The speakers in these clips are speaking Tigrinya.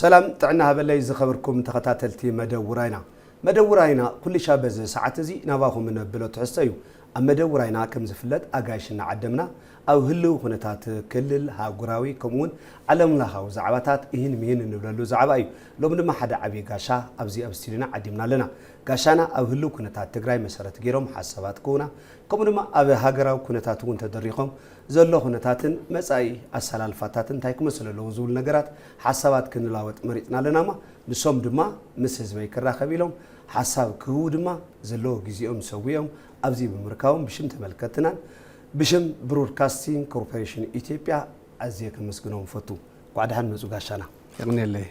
ሰላም ጥዕና ሃበለይ ዝኸበርኩም ተኸታተልቲ መደብ ውራይና። መደብ ውራይና ኩልሻ በዚ ሰዓት እዚ ናባኹም እነብሎ ትሕዝቶ እዩ። ኣብ መደብ ውራይና ከም ዝፍለጥ ኣጋይሽ እናዓደምና ኣብ ህልው ኩነታት ክልል፣ ሃጉራዊ ከምኡውን ዓለም ለኻዊ ዛዕባታት ይህን ምሂን እንብለሉ ዛዕባ እዩ። ሎም ድማ ሓደ ዓብዪ ጋሻ ኣብዚ ኣብ ስቱዲዮና ዓዲምና ኣለና። ጋሻና ኣብ ህልው ኩነታት ትግራይ መሰረት ገይሮም ሓሳባት ክህቡና ከምኡ ድማ ኣብ ሃገራዊ ኩነታት እውን ተደሪኾም ዘሎ ኩነታትን መጻኢ ኣሰላልፋታትን እንታይ ክመስል ኣለዎ ዝብሉ ነገራት ሓሳባት ክንለዋወጥ መሪጽና ኣለና እሞ ንሶም ድማ ምስ ህዝበይ ክራኸብ ኢሎም ሓሳብ ክህቡ ድማ ዘለዎ ግዜኦም ሰዊኦም ኣብዚ ብምርካቦም ብሽም ተመልከትናን ብሽም ብሮድካስቲንግ ኮርፖሬሽን ኢትዮጵያ ኣዝየ ከመስግኖም እፈቱ። እንኳዕ ደሓን መጹ ጋሻና። የቕንየለይ።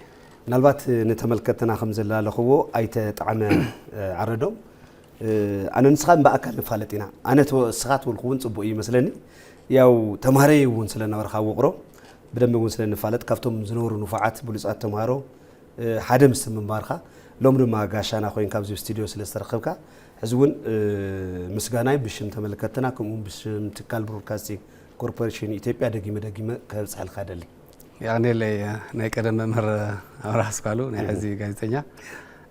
ምናልባት ንተመልከትና ከም ዘላለኽዎ ኣይተ ጣዕመ ኣረዶም ኣነ ንስኻን ብኣካል ንፋለጥ ኢና። ኣነ ንስኻ ትበልኩ እውን ጽቡቕ እዩ ይመስለኒ። ያው ተምሃረይ እውን ስለነበርካ ውቕሮ ብደንቢ እውን ስለንፋለጥ ካብቶም ዝነበሩ ንፉዓት ብሉጻት ተምሃሮ ሓደ ምስ ምንባርካ ሎም ድማ ጋሻና ኮይንካ ኣብዚ ስቱዲዮ ስለ ዝተረኸብካ ሕዚ እውን ምስጋናይ ብሽም ተመልከትና ከምኡ እውን ብሽም ትካል ብሮድካስቲንግ ኮርፖሬሽን ኢትዮጵያ ደጊመ ደጊመ ከብፅሐልካ ደሊ። ያኔለይ ናይ ቀደም መምህር ኣብርሃ ኣስኳሉ ናይ ሕዚ ጋዜጠኛ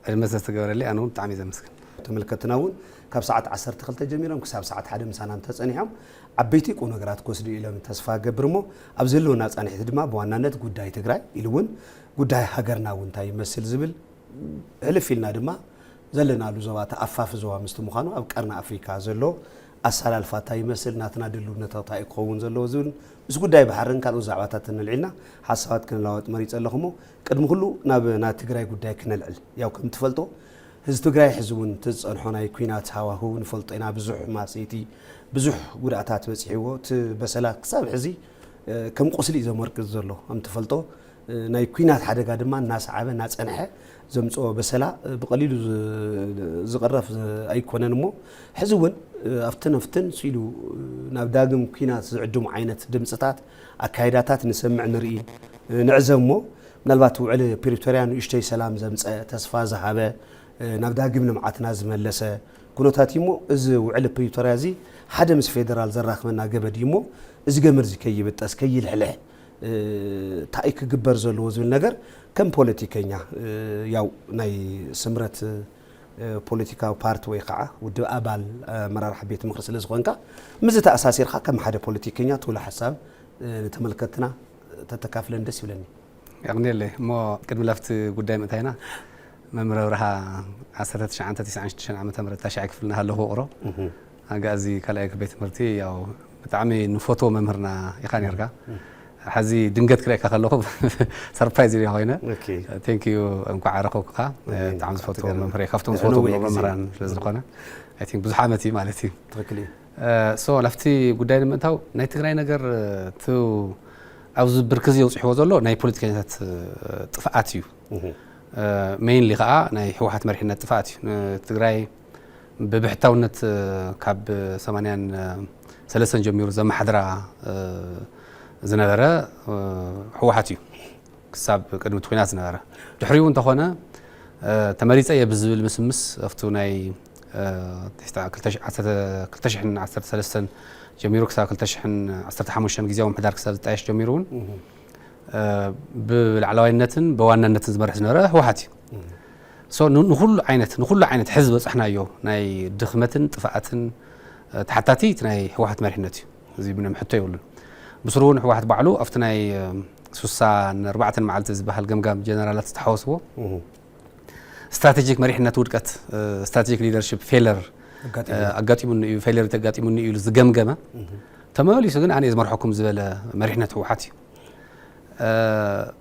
ዕድመ ስለዝተገበረለይ ኣነ እውን ብጣዕሚ እየ ዘመስግን። ተመልከትና እውን ካብ ሰዓት ዓሰርተ ክልተ ጀሚሮም ክሳብ ሰዓት ሓደ ምሳና እንተፀኒሖም ዓበይቲ ቁም ነገራት ክወስዱ ኢሎም ተስፋ ገብር እሞ ኣብ ዘለውና ፃንሒት ድማ ብዋናነት ጉዳይ ትግራይ ኢሉ እውን ጉዳይ ሃገርና እውን እንታይ ይመስል ዝብል ሕልፍ ኢልና ድማ ዘለናሉ ዞባ ተኣፋፊ ዞባ ምስቲ ምዃኑ ኣብ ቀርኒ ኣፍሪካ ዘሎ ኣሰላልፋ እንታይ ይመስል ናትና ድልውነታዊ እንታይ ክኸውን ዘለዎ ዝብል ምስ ጉዳይ ባሕርን ካልኦት ዛዕባታትን ንልዒልና ሓሳባት ክንለዋወጥ መሪፀ ኣለኹ እሞ ቅድሚ ኩሉ ናብ ናይ ትግራይ ጉዳይ ክነልዕል ያው ከም ትፈልጦ ህዝቢ ትግራይ ሕዚ እውን እቲ ዝፀንሖ ናይ ኩናት ሃዋህው ንፈልጦ ኢና ብዙሕ ማሰይቲ ብዙሕ ጉድኣታት በፂሕዎ እቲ በሰላ ክሳብ ሕዚ ከም ቁስሊ እዩ ዘመርቅዝ ዘሎ ከም ትፈልጦ ናይ ኩናት ሓደጋ ድማ እናሰዓበ እናፀንሐ ዘምፅኦ በሰላ ብቐሊሉ ዝቕረፍ ኣይኮነን እሞ ሕዚ እውን ኣብትን ኣብትን ስኢሉ ናብ ዳግም ኩናት ዝዕድሙ ዓይነት ድምፅታት ኣካይዳታት ንሰምዕ ንርኢ ንዕዘብ እሞ ምናልባት ውዕሊ ፕሪቶርያ ንእሽተይ ሰላም ዘምፀ ተስፋ ዝሃበ ናብ ዳግም ልምዓትና ዝመለሰ ኩነታት እዩ እሞ እዚ ውዕሊ ፕሪቶርያ እዚ ሓደ ምስ ፌደራል ዘራኽበና ገመድ እዩ እሞ እዚ ገመድ እዚ ከይብጠስ ከይልሕልሕ እንታይ ክግበር ዘለዎ ዝብል ነገር ከም ፖለቲከኛ ያው ናይ ስምረት ፖለቲካዊ ፓርቲ ወይ ከዓ ውድብ ኣባል ኣመራርሓ ቤት ምክሪ ስለ ዝኾንካ ምዚ ተኣሳሲርካ ከም ሓደ ፖለቲከኛ ትብሎ ሓሳብ ንተመልከትና ተተካፍለን ደስ ይብለኒ። የቕንየለይ እሞ ቅድሚ ላፍቲ ጉዳይ ምእታይና መምህር ኣብርሃ ዓሰርተ ትሽዓተ ተስዓን ሽዱሽተን ዓመተ ምህረት ታሽዓይ ክፍልና ሃለኹ ውቕሮ ኣጋዚ ካልኣይ ቤት ትምህርቲ ያው ብጣዕሚ ንፈትዎ መምህርና ኢኻ ነርካ። ሓዚ ድንገት ክርእየካ ከለኹ ሰርፕራይዝ ኢለ ኮይነ። ቴንክ ዩ እንኳዕ ረኸብኩኻ። ብጣዕሚ ዝፈትዎ መምህር ካብቶም ዝፈትዎ መምህራን ስለ ዝኾነ ብዙሕ ዓመት እዩ ማለት እዩ። ትክክል እዩ። ሶ ላፍቲ ጉዳይ ንምእታው ናይ ትግራይ ነገር እቲ ኣብዚ ብርክዚ የውፅሕዎ ዘሎ ናይ ፖለቲከኛታት ጥፍኣት እዩ። ሜይንሊ ከዓ ናይ ህወሓት መሪሕነት ጥፍኣት እዩ። ትግራይ ብብሕታውነት ካብ ሰማንያን ሰለስተን ጀሚሩ ዘመሓድራ ዝነበረ ህወሓት እዩ። ክሳብ ቅድሚ እቲ ኩናት ዝነበረ ድሕሪኡ እንተኾነ ተመሪፀ እየ ብዝብል ምስምስ ኣብቱ ናይ ክልተ ሽሕን ዓሰርተ ሰለስተን ጀሚሩ ክሳብ ክልተ ሽሕን ዓሰርተ ሓሙሽተን ግዜያዊ ምምሕዳር ክሳብ ዝጣየሽ ጀሚሩ እውን ብላዕለዋይነትን ብዋናነትን ዝመርሕ ዝነበረ ህወሓት እዩ። ንኩሉ ዓይነት ንኩሉ ዓይነት ሕዚ ዝበፃሕናዮ ናይ ድኽመትን ጥፍኣትን ተሓታቲ እቲ ናይ ህወሓት መሪሕነት እዩ። እዚ ምንም ሕቶ የብሉን። ብስሩ እውን ህወሓት ባዕሉ ኣብቲ ናይ ሱሳን ኣርባዕተን መዓልቲ ዝበሃል ገምጋም ጀነራላት ዝተሓወስዎ ስትራቴጂክ መሪሕነት ውድቀት ስትራቴጂክ ሊደርሽፕ ፌለር ኣጋጢሙኒ እዩ ፌለር ኣጋጢሙኒ እዩ ዝገምገመ ተመሊሱ ግን ኣነ ዝመርሐኩም ዝበለ መሪሕነት ህወሓት እዩ።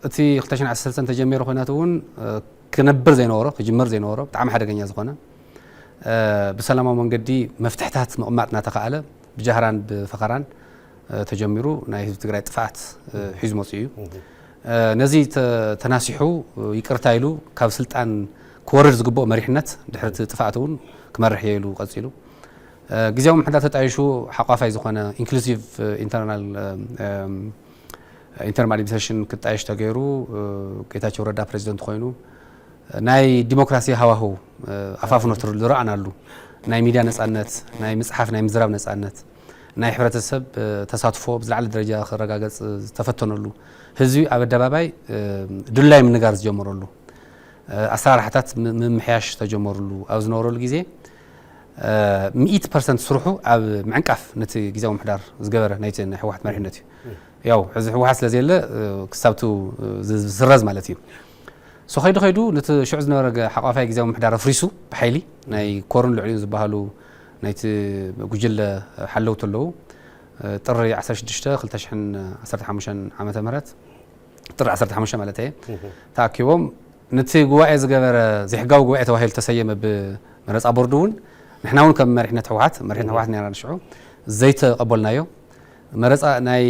እቲ ክልተ ሽሕን ዓሰርተ ሰለስተን ተጀሚሩ ኩናት እውን ክነብር ዘይነበሮ ክጅመር ዘይነበሮ ብጣዕሚ ሓደገኛ ዝኾነ ብሰላማዊ መንገዲ መፍትሕታት ምቕማጥ እናተኸኣለ ብጃህራን ብፈኸራን ተጀሚሩ ናይ ህዝቢ ትግራይ ጥፍኣት ሒዙ መፅኡ እዩ። ነዚ ተናሲሑ ይቅርታ ኢሉ ካብ ስልጣን ክወርድ ዝግብኦ መሪሕነት ድሕርቲ ጥፍኣት እውን ክመርሕ እየ ኢሉ ቀፂሉ። ግዜያዊ ምምሕዳር ተጣይሹ ሓቋፋይ ዝኾነ ኢንክሉሲቭ ኢንተርናል ኢንተርም ኣድሚኒስትሬሽን ክጣየሽ ተገይሩ ጌታቸው ረዳ ፕሬዚደንት ኮይኑ ናይ ዲሞክራሲ ሃዋህው ኣፋፍኖ ዝረኣናሉ ናይ ሚድያ ነፃነት ናይ ምፅሓፍ ናይ ምዝራብ ነፃነት ናይ ሕብረተሰብ ተሳትፎ ብዝለዓለ ደረጃ ክረጋገጽ ዝተፈተነሉ፣ ህዝቢ ኣብ ኣደባባይ ድላይ ምንጋር ዝጀመረሉ፣ ኣሰራርሓታት ምምሕያሽ ዝተጀመሩሉ ኣብ ዝነበረሉ ግዜ፣ ሚእቲ ፐርሰንት ስርሑ ኣብ ምዕንቃፍ ነቲ ግዜያዊ ምምሕዳር ዝገበረ ናይቲ ናይ ህወሓት መሪሕነት እዩ። ያው ሕዚ ህወሓት ስለ ዘየለ ክሳብቱ ዝስረዝ ማለት እዩ። ሶ ከይዱ ከይዱ ነቲ ሽዑ ዝነበረ ሓቋፋይ ግዜያዊ ምምሕዳር ኣፍሪሱ ብሓይሊ ናይ ኮርን ልዕሊኡን ዝበሃሉ ናይቲ ጉጅለ ሓለውቲ ኣለዉ። ጥሪ ዓሰርተ ሽዱሽተ ክልተ ሽሕን ዓሰርተ ሓሙሽተን ዓመተ ምህረት፣ ጥሪ ዓሰርተ ሓሙሽተ ማለት እየ፣ ተኣኪቦም ነቲ ጉባኤ ዝገበረ ዘይሕጋዊ ጉባኤ ተባሂሉ ተሰየመ ብመረፃ ቦርድ እውን። ንሕና እውን ከም መሪሕነት ህወሓት፣ መሪሕነት ህወሓት ነርና ንሽዑ፣ ዘይተቐበልናዮ። መረፃ ናይ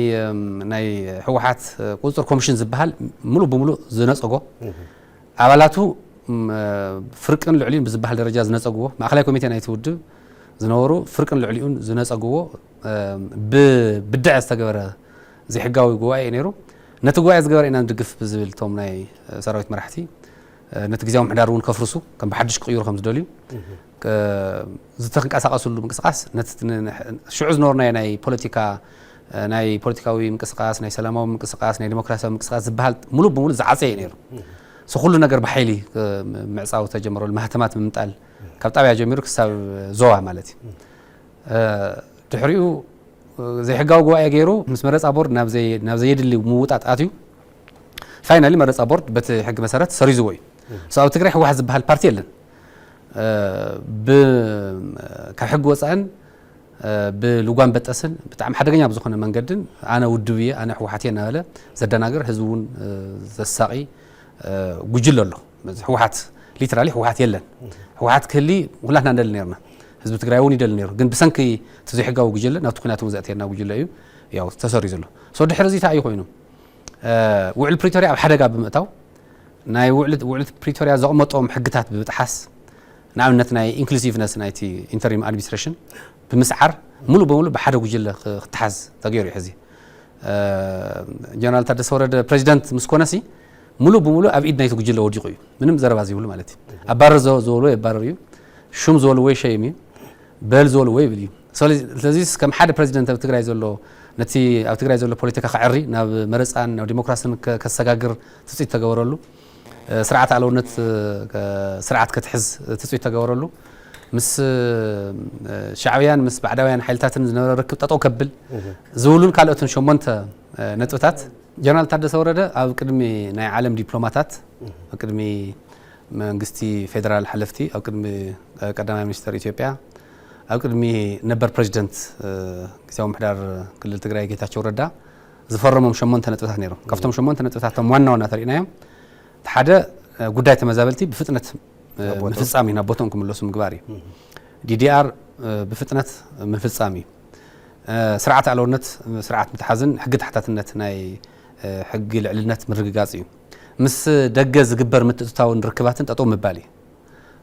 ናይ ህወሓት ቁፅፅር ኮሚሽን ዝበሃል ሙሉእ ብሙሉእ ዝነፀጎ፣ ኣባላቱ ፍርቅን ልዕሊኡን ብዝበሃል ደረጃ ዝነፀግዎ፣ ማእኸላይ ኮሚቴ ናይቲ ውድብ ዝነበሩ ፍርቅን ልዕሊኡን ዝነፀግዎ፣ ብብድዐ ዝተገበረ ዘይሕጋዊ ጉባኤ እዩ ነይሩ። ነቲ ጉባኤ ዝገበረ ኢና ንድግፍ ብዝብል እቶም ናይ ሰራዊት መራሕቲ ነቲ ግዜያዊ ምምሕዳር እውን ከፍርሱ፣ ከም ብሓድሽ ክቕይሩ ከም ዝደልዩ ዝተንቀሳቐስሉ ምንቅስቃስ፣ ሽዑ ዝነበርናዮ ናይ ፖለቲካ፣ ናይ ፖለቲካዊ ምንቅስቃስ፣ ናይ ሰላማዊ ምንቅስቃስ፣ ናይ ዲሞክራሲያዊ ምንቅስቃስ ዝበሃል ሙሉእ ብሙሉእ ዝዓፀየ እዩ ነይሩ። ሶ ኩሉ ነገር ብሓይሊ ምዕፃው ተጀመረሉ፣ ማህተማት ምምጣል፣ ካብ ጣብያ ጀሚሩ ክሳብ ዞባ ማለት እዩ። ድሕሪኡ ዘይሕጋዊ ጉባኤ ገይሩ ምስ መረፃ ቦርድ ናብ ዘየድሊ ምውጣጥ ኣትዩ። ፋይናሊ መረፃ ቦርድ በቲ ሕጊ መሰረት ሰሪዝዎ እዩ። ሶ ኣብ ትግራይ ህወሓት ዝበሃል ፓርቲ የለን። ካብ ሕጊ ወፃእን ብልጓም በጠስን ብጣዕሚ ሓደገኛ ብዝኾነ መንገድን ኣነ ውድብ እየ፣ ኣነ ህወሓት እየ እናበለ ዘደናግር፣ ህዝቢ እውን ዘሳቒ ጉጅለ ኣሎ። ህወሓት ሊትራሊ ህወሓት የለን። ህወሓት ክህሊ ኩላትና ንደሊ ነርና፣ ህዝቢ ትግራይ እውን ይደሊ ነይሩ። ግን ብሰንኪ እቲ ዘይሕጋዊ ጉጅለ ናብቲ ኩናት እውን ዘእተየና ጉጅለ እዩ ያው ተሰሪዙ ኣሎ። ሶ ድሕሪ እዚ እንታይ እዩ ኮይኑ? ውዕል ፕሪቶርያ ኣብ ሓደጋ ብምእታው፣ ናይ ውዕል ፕሪቶርያ ዘቕመጦም ሕግታት ብምጥሓስ፣ ንኣብነት ናይ ኢንክሉሲቭነስ ናይቲ ኢንተሪም ኣድሚኒስትሬሽን ብምስዓር፣ ሙሉእ ብሙሉእ ብሓደ ጉጅለ ክተሓዝ ተገይሩ እዩ። ሕዚ ጀነራል ታደሰ ወረደ ፕሬዚደንት ምስ ኮነሲ፣ ሙሉእ ብሙሉእ ኣብ ኢድ ናይቲ ጉጅለ ወዲቑ እዩ። ምንም ዘረባ ዘይብሉ ማለት እዩ። ኣባረር ዝበልዎ የባረር እዩ። ሹም ዝበልዎ ይሸይም እዩ። በል ዝበልዎ ይብል እዩ። ስለዚ ከም ሓደ ፕሬዚደንት ኣብ ትግራይ ዘሎ፣ ነቲ ኣብ ትግራይ ዘሎ ፖለቲካ ከዕሪ፣ ናብ መረፃን ናብ ዲሞክራሲን ከሰጋግር ትፅቢት ተገበረሉ። ስርዓት ኣልውነት ስርዓት ከትሕዝ ትፅቢት ተገበረሉ። ምስ ሻዕብያን ምስ ባዕዳውያን ሓይልታትን ዝነበረ ርክብ ጠጠው ከብል ዝብሉን ካልኦትን ሸሞንተ ነጥብታት። ጀነራል ታደሰ ወረደ ኣብ ቅድሚ ናይ ዓለም ዲፕሎማታት፣ ኣብ ቅድሚ መንግስቲ ፌደራል ሓለፍቲ፣ ኣብ ቅድሚ ቀዳማይ ሚኒስተር ኢትዮጵያ፣ ኣብ ቅድሚ ነበር ፕሬዚደንት ግዜያዊ ምምሕዳር ክልል ትግራይ ጌታቸው ረዳ ዝፈረሞም ሸሞንተ ነጥብታት ነይሮም። ካብቶም ሸሞንተ ነጥብታት እቶም ዋና ዋና ተሪእናዮም፣ እቲ ሓደ ጉዳይ ተመዛበልቲ ብፍጥነት ምፍፃም እዩ፣ ናብ ቦትኦም ክምለሱ ምግባር እዩ። ዲዲኣር ብፍጥነት ምፍፃም እዩ። ስርዓት ኣልውነት ስርዓት ምትሓዝን ሕጊ ተሓታትነት ናይ ሕጊ ልዕልነት ምርግጋፅ እዩ። ምስ ደገ ዝግበር ምትእትታውን ርክባትን ጠጠው ምባል እዩ።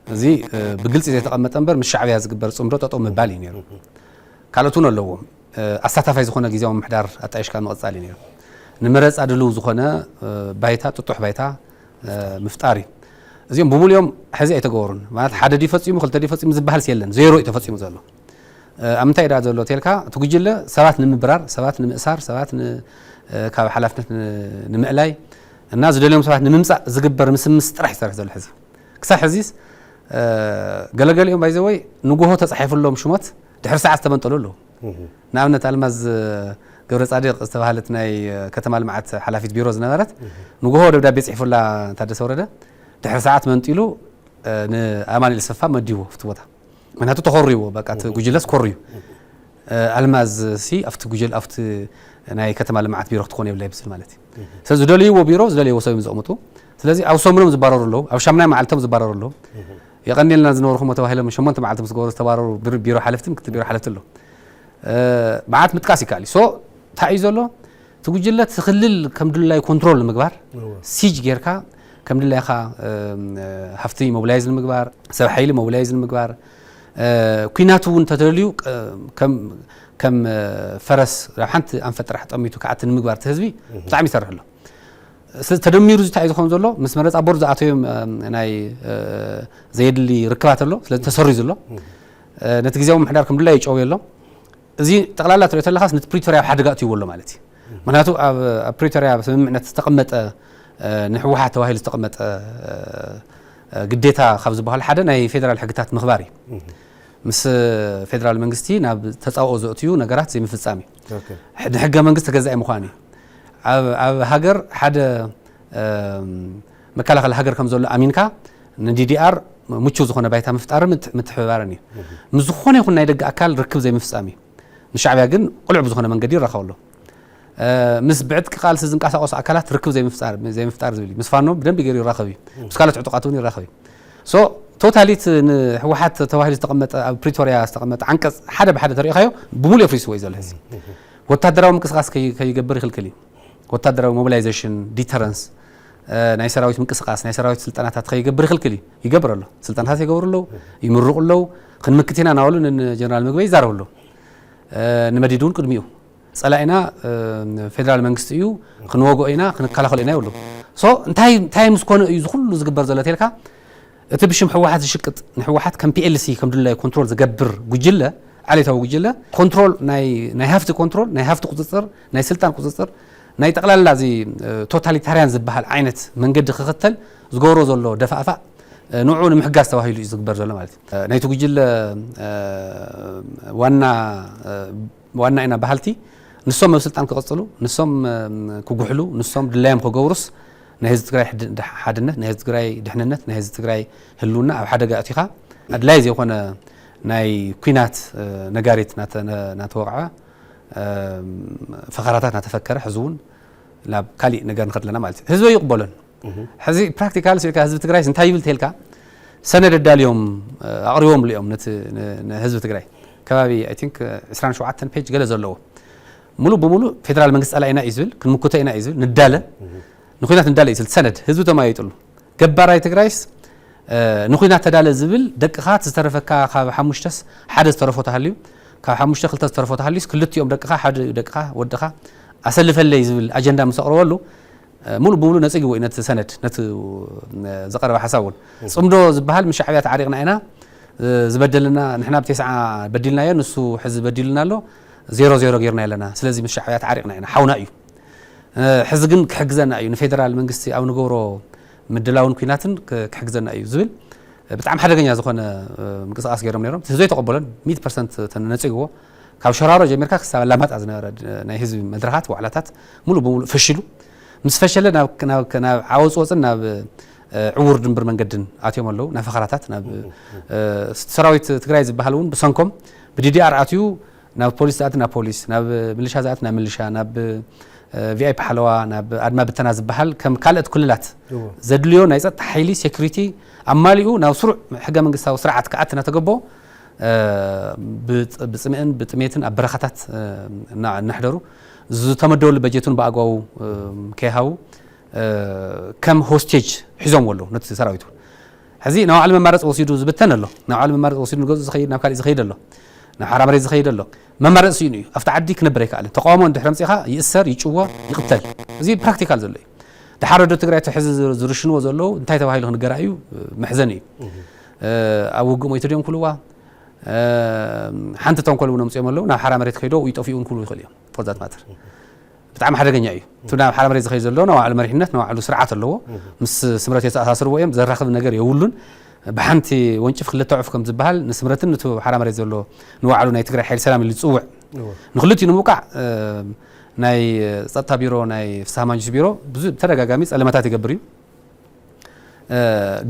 እዚ ብግልፂ ዘይተቐመጠ እምበር ምስ ሻዕብያ ዝግበር ፅምዶ ጠጠው ምባል እዩ ነይሩ። ካልኦት እውን ኣለዎም። ኣሳታፋይ ዝኾነ ግዜያዊ ምምሕዳር ኣጣይሽካ ምቕፃል እዩ ነይሩ። ንመረፃ ድልው ዝኾነ ባይታ፣ ጥጡሕ ባይታ ምፍጣር እዩ። እዚኦም ብሙሉኦም ሕዚ ኣይተገበሩን። ማለት ሓደ ድዩ ፈፂሙ፣ ክልተ ድዩ ፈፂሙ ዝበሃልስ የለን። ዜሮ እዩ ተፈፂሙ ዘሎ። ኣብ ምንታይ እዩ ደኣ ዘሎ ተልካ፣ እቲ ጉጅለ ሰባት ንምብራር፣ ሰባት ንምእሳር፣ ሰባት ን-፣ ካብ ሓላፍነት ን-፣ ንምእላይ እና ዝደልዮም ሰባት ንምምፃእ ዝግበር ምስምስ ጥራሕ ይሰርሕ ዘሎ ሕዚ። ክሳብ ሕዚስ ገለገሊኦም ባይዘወይ ንጎሆ ተፃሒፉሎም ሽሞት ድሕሪ ሰዓት ዝተመንጠሉ ኣለዉ። ንኣብነት ኣልማዝ ገብረ ፃድቕ ዝተባሃለት ናይ ከተማ ልምዓት ሓላፊት ቢሮ ዝነበረት ንጎሆ ደብዳቤ ፅሒፉላ ታደሰ ወረደ፣ ድሕሪ ሰዓት መንጢሉ ንኣማኑኤል ሰፋ መዲቡ ኣብቲ ቦታ። ምክንያቱ ተኾርይዎ፣ በቃ እቲ ጉጅለስ ኮርዩ። ኣልማዝ ሲ ኣብቲ ጉጅል ኣብቲ ናይ ከተማ ልምዓት ቢሮ ክትኮን የብላ ይብስል ማለት እዩ። ስለዚ ዝደለይዎ ቢሮ ዝደለይዎ ሰብ እዮም ዘቕምጡ። ስለዚ ኣብ ሰሙኖም ዝባረሩ ኣለዉ፣ ኣብ ሻምናይ መዓልቶም ዝባረሩ ኣለዉ። የቐንየልና ዝነበርኩሞ ተባሂሎም ሸሞንተ መዓልቲ ምስ ገበሩ ዝተባረሩ ቢሮ ሓለፍቲ፣ ምክትል ቢሮ ሓለፍቲ ኣለዉ። መዓት ምጥቃስ ይከኣል እዩ። ሶ እንታይ እዩ ዘሎ? እቲ ጉጅለ እቲ ክልል ከም ድላዩ ኮንትሮል ንምግባር፣ ሲጅ ጌርካ ከም ድላይካ ሃፍቲ ሞቢላይዝ ንምግባር፣ ሰብ ሓይሊ ሞቢላይዝ ንምግባር፣ ኩናት እውን እንተተደልዩ ከም ፈረስ ናብ ሓንቲ ኣንፈት ጥራሕ ጠሚቱ ክኣቲ ንምግባር እቲ ህዝቢ ብጣዕሚ ይሰርሕ ኣሎ። ስለዚ ተደሚሩ እዚ እንታይ እዩ ዝኸውን ዘሎ? ምስ መረፃ ቦርድ ዝኣተዮም ናይ ዘየድሊ ርክባት ኣሎ። ስለዚ ተሰሪዙ ኣሎ። ነቲ ግዜያዊ ምምሕዳር ከም ድላዩ ይጨውዮ ኣሎ። እዚ ጠቕላላ ትሪኦ ተለኻስ ነቲ ፕሪቶርያ ኣብ ሓደጋ እትይዎ ኣሎ ማለት እዩ። ምክንያቱ ኣብ ኣብ ፕሪቶርያ ስምምዕነት ዝተቐመጠ ንሕወሓት ተባሂሉ ዝተቐመጠ ግዴታ ካብ ዝበሃሉ ሓደ ናይ ፌደራል ሕግታት ምኽባር እዩ። ምስ ፌደራል መንግስቲ ናብ ተፃብኦ ዘእትዩ ነገራት ዘይምፍፃም እዩ። ንሕገ መንግስቲ ተገዛኢ ምዃን እዩ። ኣብ ሃገር ሓደ መከላኸሊ ሃገር ከም ዘሎ ኣሚንካ ንዲዲኣር ምቹ ዝኾነ ባይታ ምፍጣርን ምትሕብባርን እዩ። ምስ ዝኾነ ይኹን ናይ ደገ ኣካል ርክብ ዘይምፍፃም እዩ። ንሻዕብያ ግን ቅሉዕ ብዝኾነ መንገዲ ይራኸቡ ኣሎ። ምስ ብዕጥቂ ቃልሲ ዝንቀሳቐሱ ኣካላት ርክብ ዘይምፍጣር ዝብል እዩ። ምስ ፋኖ ብደንቢ ገይሩ ይራኸብ እዩ። ምስ ካልኦት ዕጡቓት እውን ይራኸብ እዩ። ሶ ቶታሊት ንህወሓት ተባሂሉ ዝተቐመጠ ኣብ ፕሪቶርያ ዝተቐመጠ ዓንቀፅ ሓደ ብሓደ ተሪኢኻዮ ብሙሉእ ኣፍሪስዎ እዩ ዘሎ። ሕዚ ወታደራዊ ምንቅስቃስ ከይገብር ይኽልክል እዩ። ወታደራዊ ሞቢላይዜሽን፣ ዲተረንስ፣ ናይ ሰራዊት ምንቅስቃስ፣ ናይ ሰራዊት ስልጠናታት ከይገብር ይኽልክል እዩ። ይገብር ኣሎ። ስልጠናታት ይገብሩ ኣለዉ፣ ይምርቑ ኣለዉ። ክንምክት ኢና እናበሉ ንጀነራል ምግበይ ይዛረቡ ኣለዉ። ንመዲድ እውን ቅድሚኡ ጸላኢና ፌደራል መንግስቲ እዩ፣ ክንወግኦ ኢና፣ ክንከላኸሎ ኢና ይብሉ። ሶ እንታይ እንታይ ምስ ኮነ እዩ እዚ ኩሉ ዝግበር ዘሎ ተልካ እቲ ብሽም ህወሓት ዝሽቅጥ ንህወሓት ከም ፒኤልሲ ከም ድላዩ ኮንትሮል ዝገብር ጉጅለ ዓሌታዊ ጉጅለ ኮንትሮል ናይ ናይ ሃፍቲ ኮንትሮል ናይ ሃፍቲ ቁፅፅር ናይ ስልጣን ቁፅፅር ናይ ጠቕላላ እዚ ቶታሊታርያን ዝበሃል ዓይነት መንገዲ ክኽተል ዝገብሮ ዘሎ ደፋእፋእ ንዑ ንምሕጋዝ ተባሂሉ እዩ ዝግበር ዘሎ ማለት እዩ። ናይቲ ጉጅለ ዋና ዋና ኢና በሃልቲ ንሶም ኣብ ስልጣን ክቕፅሉ ንሶም ክጉሕሉ ንሶም ድላዮም ክገብሩስ ናይ ህዝቢ ትግራይ ሓድነት ናይ ህዝቢ ትግራይ ድሕንነት ናይ ህዝቢ ትግራይ ህልውና ኣብ ሓደጋ ኣእቲኻ ኣድላይ ዘይኮነ ናይ ኩናት ነጋሪት ናተወቕዐ ፈኸራታት ናተፈከረ ሕዚ እውን ናብ ካሊእ ነገር ንኸድለና ማለት እዩ። ህዝቢ ይቕበሎን ሕዚ ፕራክቲካል ስኢልካ ህዝቢ ትግራይ እንታይ ይብል ተልካ ሰነድ ኣዳልዮም ኣቕሪቦም ልኦም ነቲ ንህዝቢ ትግራይ ከባቢ I think ዕስራን ሸውዓተን ፔጅ ገለ ዘለዎ ሙሉ ብሙሉ ፌደራል መንግስቲ ጸላኢና እዩ ዝብል ክንምክቶ ኢና እዩ ዝብል ንዳለ ንኩናት ንዳለ እዩ ዝብል ሰነድ ህዝቢ ተማይጥሉ ገባራይ ትግራይስ ንኩናት ተዳለ ዝብል ደቅኻ ዝተረፈካ ካብ ሓሙሽተስ ሓደ ዝተረፎ ተሃልዩ ካብ ሓሙሽተ ክልተ ዝተረፎ ተሃልዩስ ክልቲኦም ደቅኻ ሓደ ደቅኻ ወድኻ ኣሰልፈለይ ዝብል ኣጀንዳ ምስ ኣቕረበሉ ሙሉ ብሙሉ ነፂግዎ እዩ ነቲ ሰነድ ነቲ ዝቀረበ ሓሳብ እውን ፅምዶ ዝበሃል ምስ ሻዕብያ ተዓሪቕና ኢና ዝበደልና ንሕና ብቴስዓ በዲልናዮ ንሱ ሕዚ በዲሉና ኣሎ ዜሮ ዜሮ ጌርና ኣለና ስለዚ ምስ ሻዕብያ ተዓሪቕና ኢና ሓውና እዩ ሕዚ ግን ክሕግዘና እዩ ንፌደራል መንግስቲ ኣብ ንገብሮ ምድላውን ኩናትን ክሕግዘና እዩ ዝብል ብጣዕሚ ሓደገኛ ዝኾነ ምንቅስቃስ ገይሮም ነይሮም ህዝቢ ኣይተቐበሎን ሚእቲ ፐርሰንት ነፂግዎ ካብ ሸራሮ ጀሚርካ ክሳብ ኣላማጣ ዝነበረ ናይ ህዝቢ መድረኻት ዋዕላታት ሙሉ ብሙሉ ፈሽሉ ምስ ፈሸለ ናብ ዓወፅወፅን ናብ ዕውር ድንብር መንገድን ኣትዮም ኣለዉ ናብ ፈኸራታት ናብ ሰራዊት ትግራይ ዝበሃል እውን ብሰንኮም ብዲዲኣር ኣትዩ ናብ ፖሊስ ዝኣቲ ናብ ፖሊስ ናብ ምልሻ ዝኣቲ ናብ ምልሻ ናብ ቪኣይፒ ሓለዋ ናብ ኣድማ ብተና ዝበሃል ከም ካልኦት ክልላት ዘድልዮ ናይ ፀጥታ ሓይሊ ሴኩሪቲ ኣማሊኡ ናብ ስሩዕ ሕገ መንግስታዊ ስርዓት ክኣቲ እናተገበኦ ብፅምእን ብጥሜትን ኣብ በረኻታት እናሕደሩ ዝተመደበሉ በጀቱን ብኣግባቡ ከይሃቡ ከም ሆስቴጅ ሒዞም ኣለዉ ነቲ ሰራዊቱ ሕዚ ናብ ባዕሉ መማረፂ ወሲዱ ዝብተን ኣሎ ናብ ባዕሉ መማረፂ ወሲዱ ንገፁ ዝኸይድ ናብ ካሊእ ዝኸይድ ኣሎ ናብ ሓራ መሬት ዝኸይድ ኣሎ መማረፂ ስኢኑ እዩ ኣብቲ ዓዲ ክነብር ኣይከኣልን ተቃውሞ እንድሕር ኣምፂኻ ይእሰር ይጭወ ይቕተል እዚ ፕራክቲካል ዘሎ እዩ ድሓር ወደ ትግራይ ሕዚ ዝርሽንዎ ዘለዉ እንታይ ተባሂሉ ክንገራ እዩ መሕዘን እዩ ኣብ ውግእ ሞይቱ ድዮም ክብልዋ ሓንቲ ተንኮል እውን ኣምፅኦም ኣለዉ ናብ ሓራ መሬት ከይዶ ይጠፍኡ እውን ክብሉ ይኽእሉ እዮም ፎርዛት ማተር ብጣዕሚ ሓደገኛ እዩ እቲ ናብ ሓራ መሬት ዝኸይድ ዘሎ ንባዕሉ መሪሕነት ንባዕሉ ስርዓት ኣለዎ ምስ ስምረት የተኣሳስርዎ እዮም ዘራኽብ ነገር የብሉን ብሓንቲ ወንጭፍ ክልተ ዑፍ ከም ዝበሃል ንስምረትን ንቱ ሓራ መሬት ዘሎ ንባዕሉ ናይ ትግራይ ሓይሊ ሰላም ኢሉ ዝፅውዕ ንክልቲኡ ንምውቃዕ ናይ ፀጥታ ቢሮ ናይ ፍስሃ ማንጁስ ቢሮ ብዙ ተደጋጋሚ ፀለመታት ይገብር እዩ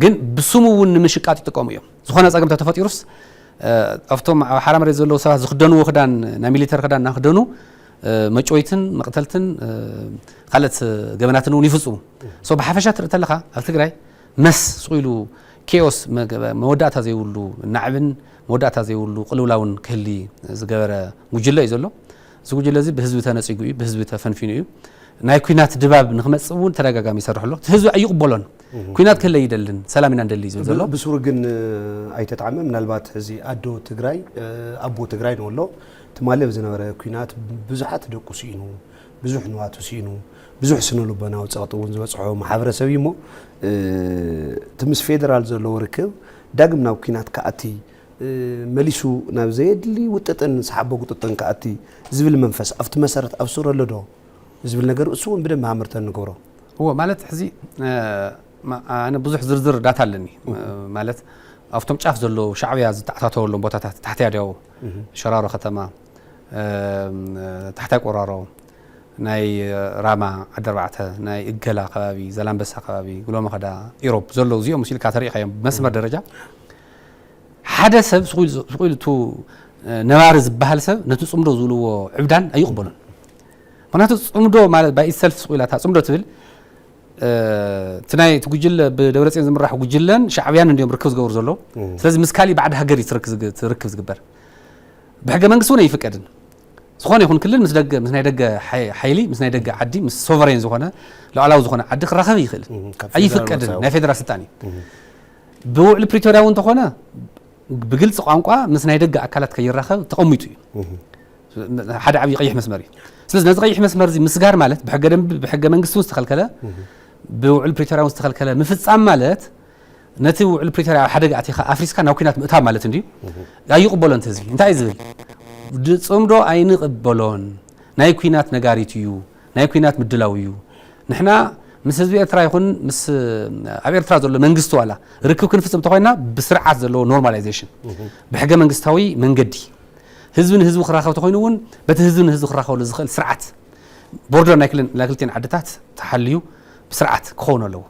ግን ብስሙ እውን ንምሽቃጥ ይጥቀሙ እዮም ዝኾነ ፀገም ተተፈጢሩስ ኣብቶም ኣብ ሓራ መሬት ዘለዉ ሰባት ዝክደንዎ ክዳን ናይ ሚሊተር ክዳን እናክደኑ መጨወይትን መቕተልትን ካልኦት ገበናትን እውን ይፍፅሙ ሶ ብሓፈሻ ትርኢ ተለካ ኣብ ትግራይ መስ ስቑ ኢሉ ኬኦስ መወዳእታ ዘይብሉ ናዕብን መወዳእታ ዘይብሉ ቅልውላውን ክህሊ ዝገበረ ጉጅለ እዩ ዘሎ እዚ ጉጅለ እዚ ብህዝቢ ተነፂጉ እዩ ብህዝቢ ተፈንፊኑ እዩ ናይ ኩናት ድባብ ንክመፅእ እውን ተደጋጋሚ ይሰርሕ ኣሎ ህዝቢ ኣይቕበሎን ኩናት ክህለ ይደልን ሰላም ኢና ንደሊ ዝብል ዘሎ ብስሩ ግን ኣይተጣዕመ ምናልባት ሕዚ ኣዶ ትግራይ ኣቦ ትግራይ ንበሎ ትማሊ ኣብ ዝነበረ ኩናት ብዙሓት ደቁ ስኢኑ ብዙሕ ንዋቱ ስኢኑ ብዙሕ ስነ ልቦናዊ ፀቕጢ እውን ዝበፅሖ ማሕበረሰብ እዩ እሞ እቲ ምስ ፌደራል ዘለዎ ርክብ ዳግም ናብ ኩናት ክኣቲ መሊሱ ናብ ዘየድሊ ውጥጥን ሰሓቦ ጉጥጥን ክኣቲ ዝብል መንፈስ ኣብቲ መሰረት ኣብ ስሩ ኣሎ ዶ ዝብል ነገር፣ እሱ እውን ብደንብ ሃመርተን ንገብሮ። እዎ፣ ማለት ሕዚ ኣነ ብዙሕ ዝርዝር ዳታ ኣለኒ። ማለት ኣብቶም ጫፍ ዘለዉ ሻዕብያ ዝተኣታተወሎም ቦታታት፣ ታሕቲ ኣድያው፣ ሸራሮ ከተማ፣ ታሕታይ ቆራሮ፣ ናይ ራማ ዓዲ ኣርባዕተ፣ ናይ እገላ ከባቢ፣ ዘላንበሳ ከባቢ፣ ጉሎመኸዳ፣ ኢሮብ ዘለዉ እዚኦም ምስ ኢልካ ተሪኢኻዮም ብመስመር ደረጃ ሓደ ሰብ ስቕ ኢሉ፣ ስቕ ኢሉ እቲ ነባሪ ዝበሃል ሰብ ነቲ ጽምዶ ዝብልዎ ዕብዳን ኣይቕበሎን። ምኽንያቱ ጽምዶ ማለት ባይ ኢትሰልፍ ስቕ ኢላ እታ ጽምዶ ትብል፣ እቲ ናይ እቲ ጉጅለ ብደብረጽዮን ዝምራሕ ጉጅለን ሻዕብያን እንዲዮም ርክብ ዝገብሩ ዘለዉ። ስለዚ ምስ ካሊእ ባዕዲ ሃገር እዩ ትርክ-፣ ዝግ-፣ ትርክብ ዝግበር። ብሕገ መንግስቲ እውን ኣይፍቀድን። ዝኾነ ይኹን ክልል ምስ ደገ፣ ምስ ናይ ደገ ሓይ-፣ ሓይሊ፣ ምስ ናይ ደገ ዓዲ፣ ምስ ሶቨሬን ዝኾነ፣ ሉዓላዊ ዝኾነ ዓዲ ክራኸብ ይኽእል። እም፣ ካብ ፌደራል ኣይፍቀድን። ወጻኢ። ናይ ፌደራል ስልጣን እዩ። እም። ብውዕሊ ፕሪቶርያ እውን እንተኾነ ብግልፂ ቋንቋ ምስ ናይ ደገ ኣካላት ከይራኸብ ተቐሚጡ እዩ። እም። ሓደ ዓብዪ ቀይሕ መስመር እዩ። ስለዚ ነዚ ቀይሕ መስመር እዚ ምስጋር ማለት ብሕገ ደንቢ፣ ብሕገ መንግስቲ እውን ዝተኸልከለ፣ እም። ብውዕሊ ፕሪቶርያ እውን ዝተኸልከለ ምፍፃም ማለት ነቲ ውዕል ፕሪቶርያ ኣብ ሓደጋ ኣቲኻ ኣፍሪስካ ናብ ኲናት ምእታው ማለት እንድዩ። እህ። ኣይቕበሎን እቲ ህዝቢ። እንታይ እዩ ዝብል? ድ-፣ ጽምዶ ኣይንቕበሎን። ናይ ኲናት ነጋሪት እዩ። ናይ ኲናት ምድላው እዩ። ንሕና ምስ ህዝቢ ኤርትራ ይኹን ምስ ኣብ ኤርትራ ዘሎ መንግስቲ ዋላ ርክብ ክንፍጽም እንተኾይና ብስርዓት ዘለዎ ኖርማላይዜሽን፣ እህ። ብሕገ መንግስታዊ መንገዲ ህዝቢ ንህዝቢ ክራኸብ ተኾይኑ እውን በቲ ህዝቢ ንህዝቢ ክራኸበሉ ዝኽእል ስርዓት፣ ቦርደር ናይ ክልን-፣ ናይ ክልቲኤን ዓድታት ተሓልዩ ብስርዓት ክኸውን ኣለዎ።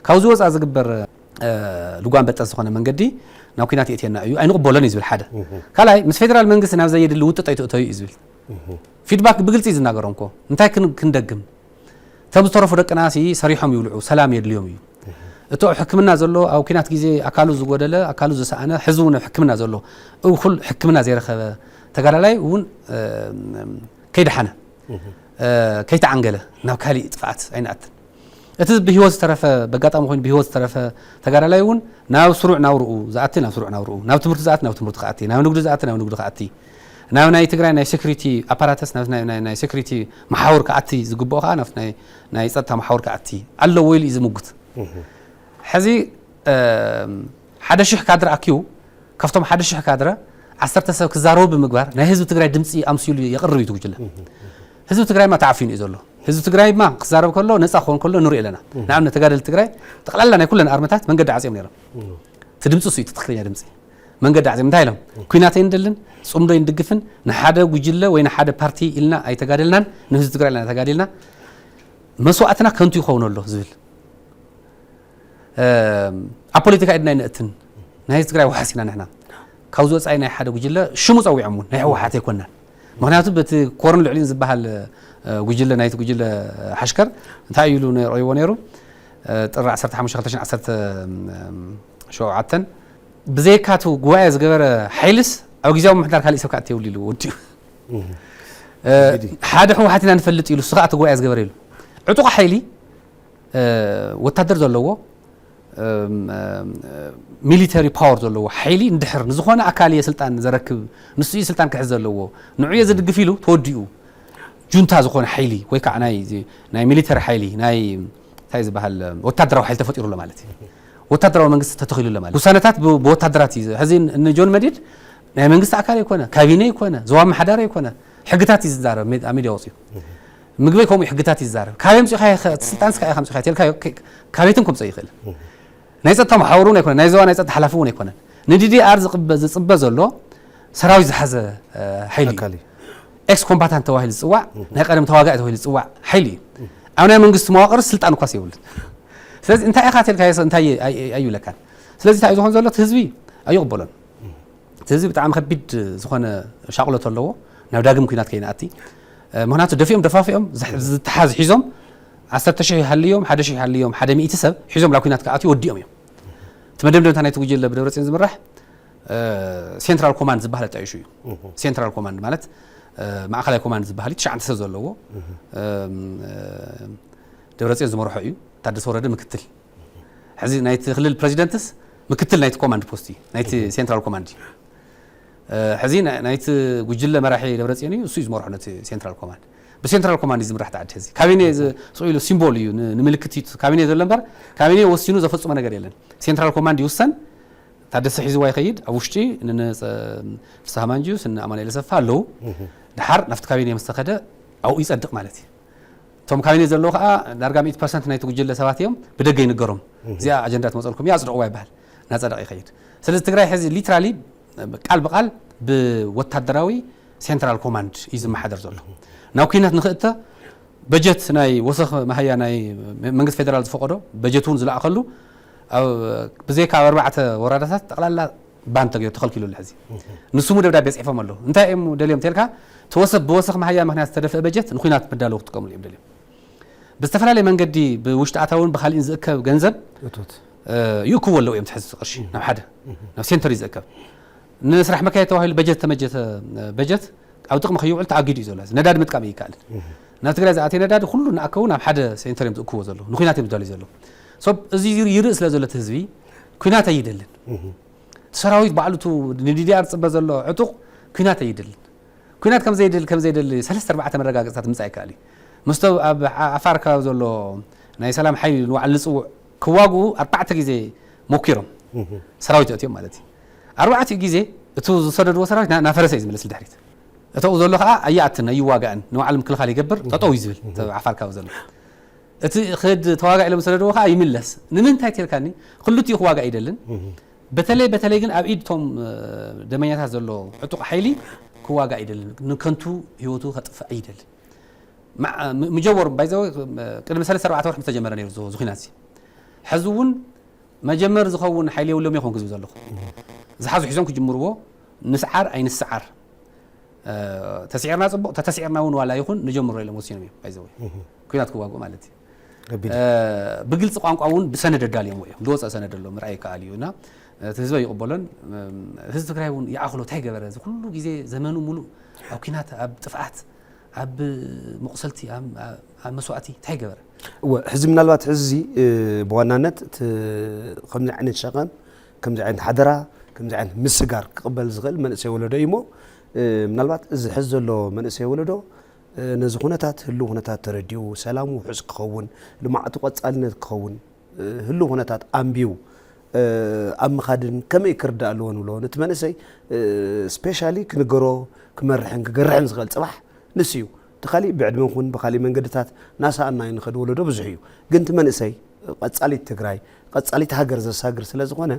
ካብዚ ወፃእ ዝግበር፣ እ፣ ልጓም በጠስ ዝኾነ መንገዲ ናብ ኲናት የእትየና እዩ፣ ኣይንቕበሎን እዩ ዝብል ሓደ። እህ። ካልኣይ፣ ምስ ፌደራል መንግስቲ ናብ ዘየድሊ ውጥጥ ኣይትእተዩ እዩ ዝብል። እህ። ፊድባክ ብግልፂ እዩ ዝናገሮም እኮ። እንታይ ክን-፣ ክንደግም? እቶም ዝተረፉ ደቅና ሲ ሰሪሖም ይብልዑ፣ ሰላም የድልዮም እዩ። እህ። እቲ ኣብ ሕክምና ዘሎ፣ ኣብ ኲናት ግዜ ኣካሉ ዝጎደለ፣ ኣካሉ ዝሰኣነ፣ ሕዚ እውን ኣብ ሕክምና ዘሎ፣ እኹል ሕክምና ዘይረኸበ ተጋዳላይ እውን፣ እ፣ ከይደሓነ፣ እህ። እ፣ ከይተዓንገለ ናብ ካሊእ ጥፍኣት ኣይንኣትን። እቲ ብህይወት ዝተረፈ፣ በጋጣሚ ኮይኑ ብህይወት ዝተረፈ ተጋዳላይ እውን ናብ ስሩዕ ናብርኡ ዝኣቲ ናብ ስሩዕ ናብርኡ፣ ናብ ትምህርቲ ዝኣቲ ናብ ትምህርቲ ክኣቲ፣ ናብ ንግዱ ዝኣቲ ናብ ንግዱ ክኣቲ፣ ናብ ናይ ትግራይ ናይ ሴኩሪቲ ኣፓራተስ፣ ናብ ናይ፣ ናይ፣ ናይ ሴኩሪቲ መሓውር ክኣቲ ዝግብኦ ከዓ ናብ ናይ፣ ናይ ጸጥታ መሓውር ክኣቲ ኣለዎ ኢሉ እዩ ዝምጉት። እህ። ሕዚ፣ እ፣ ሓደ ሽሕ ካድረ ኣኪቡ፣ ካብቶም ሓደ ሽሕ ካድረ ዓሰርተ ሰብ ክዛረቡ ብምግባር ናይ ህዝቢ ትግራይ ድምፂ ኣምሲሉ የቕርብ እዩ እቲ ጉጅለ። እህ። ህዝቢ ትግራይማ ተዓፊኑ እዩ ዘሎ። ህዝቢ ትግራይማ ክዛረብ ከሎ፣ ነፃ ክኸውን ከሎ ንርኢ ኣለና። እህ። ንኣብነት ተጋደልቲ ትግራይ ጠቕላላ ናይ ኩለን ኣርምታት መንገዲ ዓፅዮም ነይሮም። እህ። እቲ ድምፂ እሱ እዩ፣ እቲ ትኽክለኛ ድምፂ። መንገዲ ዓፅዮም እንታይ ኢሎም? እህ። ኲናት ኣይንደልን፣ ፅምዶ ኣይንድግፍን፣ ንሓደ ጉጅለ ወይ ንሓደ ፓርቲ ኢልና ኣይተጋደልናን፣ ንህዝቢ ትግራይ ኢልና ተጋዲልና፣ መስዋእትና ከንቱ ይኸውን ኣሎ ዝብል። እም፣ ኣብ ፖለቲካ ኢድና ኣይነእትን። ናይ ትግራይ ዋሕስ ኢና ንሕና። ካብዚ ወፃኢ ናይ ሓደ ጉጅለ ሽሙ ፀዊዖም እውን ናይ ህወሓት ኣይኮናን። ምኽንያቱ በቲ ኮርን ልዕሊኡን ዝበሃል፣ እ፣ ጉጅለ ናይቲ ጉጅለ ሓሽከር እንታይ ኢሉ ነይርዎ ነይሩ? እ፣ ጥሪ ዓሰርተ ሓሙሽተ ክልተ ሽሕን ዓሰርተ ሸውዓተን ብዘይካቱ ጉባኤ ዝገበረ ሓይልስ ኣብ ግዜያዊ ምምሕዳር ካሊእ ሰብ ክኣቲ የብሉ ኢሉ ወዲኡ። እህ። እ፣ እንግዲህ። ሓደ ህወሓት ኢና ንፈልጥ ኢሉ እሱ ከዓ እቲ ጉባኤ ዝገበረ ኢሉ። ዕጡቕ ሓይሊ እ፣ ወታደር ዘለዎ፣ እም፣ እም፣ ሚሊተሪ ፓወር ዘለዎ ሓይሊ እንድሕር ንዝኾነ ኣካል እየ ስልጣን ዘረክብ፣ ንሱ እዩ ስልጣን ክሕዝ ዘለዎ፣ ንዑ እየ ዝድግፍ ኢሉ ተወዲኡ ጁንታ ዝኾነ ሓይሊ ወይ ከዓ ናይ፣ ናይ ሚሊተሪ ሓይሊ፣ ናይ እንታይ ዝበሃል፣ ወታደራዊ ሓይሊ ተፈጢሩ ኣሎ ማለት እዩ። ወታደራዊ መንግስቲ ተተኺሉ ኣሎ ማለት እዩ። ውሳነታት ብ-፣ ብወታደራት እዩ። ሕዚ ን-፣ ንጆን መዲድ ናይ መንግስቲ ኣካል ኣይኮነ፣ ካቢነ ኣይኮነ፣ ዞባ ኣመሓዳሪ ኣይኮነ፣ ሕግታት እዩ ዝዛረብ ሜድ-፣ ኣብ ሚድያ ወፂኡ። ምግበይ ከምኡ ሕግታት ይዛረብ። ካበይ ኣምፂእካዮ ኸ-፣ እቲ ስልጣንስ ካበይ ከምፂእካዮ ተልካዮ፣ ከ-፣ ካበይትን ከምፅኦ ይኽእል። ናይ ጸጥታ መሓውር እውን ኣይኮነን፣ ናይ ዞባ ናይ ጸጥታ ሓላፊ እውን ኣይኮነን። ንዲዲኣር ዝቕበ-፣ ዝጽበ ዘሎ ሰራዊት ዝሓዘ፣ እ፣ ሓይሊ እዩ። ኣካል እዩ። ኤክስ ኮምባታንት ተባሂሉ ዝጽዋዕ፣ ናይ ቀደም ተዋጋኢ ተባሂሉ ዝጽዋዕ ሓይሊ እዩ። ኣብ ናይ መንግስቲ መዋቕር ስልጣን እኳስ የብሉን። ስለዚ እንታይ ኢኻ ተልካዮ፣ እንታይ ኣይ-፣ ኣይ-፣ ኣይብለካን። ስለዚ እንታይ እዩ ዝኾን ዘሎ? እቲ ህዝቢ ኣይቕበሎን። እቲ ህዝቢ ብጣዕሚ ከቢድ ዝኾነ ሻቕሎት ኣለዎ፣ ናብ ዳግም ኲናት ከይንኣቲ። እ፣ ምኽንያቱ ደፊኦም ደፋፊኦም፣ ዝሕ-፣ ዝተሓዝ ሒዞም፣ ዓሰርተ ሽሕ ይሃልዮም፣ ሓደ ሽሕ ይሃልዮም፣ ሓደ ሚእቲ ሰብ ሒዞም ናብ ኲናት ክኣትዩ ወዲኦም እዮም። እቲ መደምደምታ ናይቲ ጉጅለ ብደብረጽዮን ዝምራሕ፣ እ፣ ሴንትራል ኮማንድ ዝበሃል ኣጣይሹ እዩ። እሁ። ሴንትራል ኮማንድ ማለት፣ እ፣ ማእኸላይ ኮማንድ ዝበሃል እዩ፣ ትሽዓተ ሰብ ዘለዎ። እሁ። እም፣ እ፣ ደብረጽዮን ዝመርሖ እዩ፣ ታደሰ ወረደ ምክትል። ሕዚ ናይቲ ክልል ፕረዚደንትስ ምክትል ናይቲ ኮማንድ ፖስት እዩ፣ ናይቲ ሴንትራል ኮማንድ እዩ። እ፣ ሕዚ ናይ-፣ ናይቲ ጉጅለ መራሒ ደብረጽዮን እዩ፣ እሱ እዩ ዝመርሖ ነቲ ሴንትራል ኮማንድ። ብሴንትራል ኮማንድ እዩ ዝምራሕ እቲ ዓዲ ሕዚ። ካቢኔ ዝ-፣ ስቕ ኢሉ ሲምቦል እዩ፣ ን-፣ ንምልክት እዩ። ካቢኔ ዘሎ እምበር፣ ካቢኔ ወሲኑ ዘፈጽሞ ነገር የለን። ሴንትራል ኮማንድ ይውሰን፣ ታደሰ ሒዝዋ ይኸይድ። ኣብ ውሽጢ ንፍስሃ ማንጁስ፣ ንኣማኑኤል ኣሰፋ ኣለዉ። ድሓር ናብቲ ካቢኔ ምስ ተኸደ ኣብኡ ይጸድቕ ማለት እዩ። እቶም ካቢኔ ዘለዉ ከዓ ዳርጋ ሚእቲ ፐርሰንት ናይቲ ጉጅለ ሰባት እዮም፣ ብደገ ይንገሮም። እዚኣ ኣጀንዳ ትመፀልኩም እያ፣ ኣፅድቕዋ ይበሃል። እናፀደቐ ይኸይድ። ስለዚ ትግራይ ሕዚ ሊትራሊ ቃል ብቃል ብወታደራዊ ሴንትራል ኮማንድ እዩ ዝመሓደር ዘሎ። ናብ ኩናት ንኽእተ በጀት ናይ ወሰኽ መሃያ ናይ መንግስቲ ፌደራል ዝፈቐዶ በጀት እውን ዝለኣኸሉ፣ ኣብ ብዘይካ ኣብ ኣርባዕተ ወረዳታት ጠቕላላ ባን ተገይሩ ተኸልኪሉ ኣሎ። ሕዚ ንስሙ ደብዳቤ ፅሒፎም ኣለዉ። እንታይ እዮም ደልዮም ተልካ፣ ተወሰ ብወሰኽ መሃያ ምክንያት ዝተደፍአ በጀት ንኩናት መዳለዊ ክጥቀምሉ እዮም ደልዮም። ብዝተፈላለየ መንገዲ ብውሽጢ ኣታውን ብካልእን ዝእከብ ገንዘብ እቶት ይእክቡ ኣለዉ እዮም። ትሕዚ ቅርሺ ናብ ሓደ ናብ ሴንተር እዩ ዝእከብ። ንስራሕ መካየድ ተባሂሉ በጀት ተመጀተ በጀት ኣብ ጥቕሚ ከይውዕል ተኣጊዱ እዩ ዘሎ። ነዳዲ ምጥቃም ይከኣልን። ናብ ትግራይ ዝኣተየ ነዳዲ ኩሉ እናኣከቡ ናብ ሓደ ሴንተር እዮም ዝእክብዎ ዘለዉ፣ ንኩናት እዮም ዝዳልዩ ዘለዉ። ሶ እዚ ይርኢ ስለ ዘሎ እቲ ህዝቢ ኩናት ኣይደልን። ሰራዊት ባዕሉ እቲ ንዲዲኣር ዝፅበ ዘሎ ዕጡቕ ኩናት ኣይደልን። ኩናት ከም ዘይደሊ ከም ዘይደሊ ሰለስተ ኣርባዕተ መረጋገፅታት ምፃእ ይከኣል እዩ። ምስቶ ኣብ ዓፋር ከባቢ ዘሎ ናይ ሰላም ሓይሊ ንባዕሉ ዝፅውዕ ክዋግኡ ኣርባዕተ ግዜ ሞኪሮም ሰራዊት ኣእትዮም ማለት እዩ። ኣርባዕቲኡ ግዜ እቲ ዝሰደድዎ ሰራዊት ናፈረሰ እዩ ዝምለስ ንድሕሪት። እተኡ ዘሎ ከዓ ኣይኣትን ኣይዋጋእን፣ ንባዕሉ ምክልኻል ይገብር፣ ጠጠው እዩ ዝብል። ዓፋር ካብ ዘሎ እቲ ክድ ተዋጋ ኢሎም ዝሰደድዎ ከዓ ይምለስ። ንምንታይ ተልካኒ ክልቲኡ ክዋጋ ይደልን። በተለይ በተለይ ግን ኣብ ኢድ ቶም ደመኛታት ዘሎ ዕጡቕ ሓይሊ ክዋጋ ይደልን፣ ንከንቱ ህይወቱ ከጥፍእ ይደልን። ምጀወር ባይዘው ቅድሚ ሰለስተ ኣርባዕተ ወርሒ ዝተጀመረ ነይሩ ዝኹናት እዚ። ሕዚ እውን መጀመር ዝኸውን ሓይሊ የብሎም ይኾን ክዝብ ዘለኹ። ዝሓዙ ሒዞም ክጅምርዎ፣ ንስዓር ኣይንስዓር፣ ተስዒርና ፅቡቕ፣ ተተስዒርና እውን ዋላ ይኹን ንጀምሮ ኢሎም ወሲኖም እዮም። ባይዘው ኩናት ክዋግኡ ማለት እዩ። ብግልፂ ቋንቋ እውን ብሰነድ ኣዳልዮም እዮም። ዝወፀ ሰነድ ኣሎ፣ ምርኣይ ይከኣል እዩ። እና እቲ ህዝቢ ይቕበሎን፣ ህዝቢ ትግራይ እውን ይኣኽሎ። እንታይ ገበረ? እዚ ኩሉ ግዜ ዘመኑ ሙሉእ ኣብ ኩናት፣ ኣብ ጥፍኣት፣ ኣብ መቑሰልቲ፣ ኣብ መስዋእቲ እንታይ ገበረ? እወ፣ ሕዚ ምናልባት ሕዚ ብዋናነት እቲ ከምዚ ዓይነት ሸቐን፣ ከምዚ ዓይነት ሓደራ፣ ከምዚ ዓይነት ምስጋር ክቕበል ዝኽእል መንእሰይ ወለዶ እዩ እሞ፣ ምናልባት እዚ ሕዚ ዘሎ መንእሰይ ወለዶ ነዚ ኩነታት፣ ህልው ኩነታት ተረዲኡ፣ ሰላሙ ውሑስ ክኸውን፣ ልምዓቱ ቀጻልነት ክኸውን፣ ህልው ኩነታት ኣንቢቡ ኣብ ምኻድን ከመይ ክርዳእ ኣለዎ ንብሎ። ነቲ መንእሰይ ስፔሻሊ ክንገሮ፣ ክመርሕን ክገርሕን ዝኽእል ጽባሕ ንሱ እዩ። እቲ ካሊእ ብዕድመ ኹን ብካሊእ መንገድታት ናሰኣና እዩ ንኸድ ወለዶ ብዙሕ እዩ። ግን እቲ መንእሰይ ቀጻሊት ትግራይ፣ ቀጻሊት ሃገር ዘሳግር ስለ ዝኾነ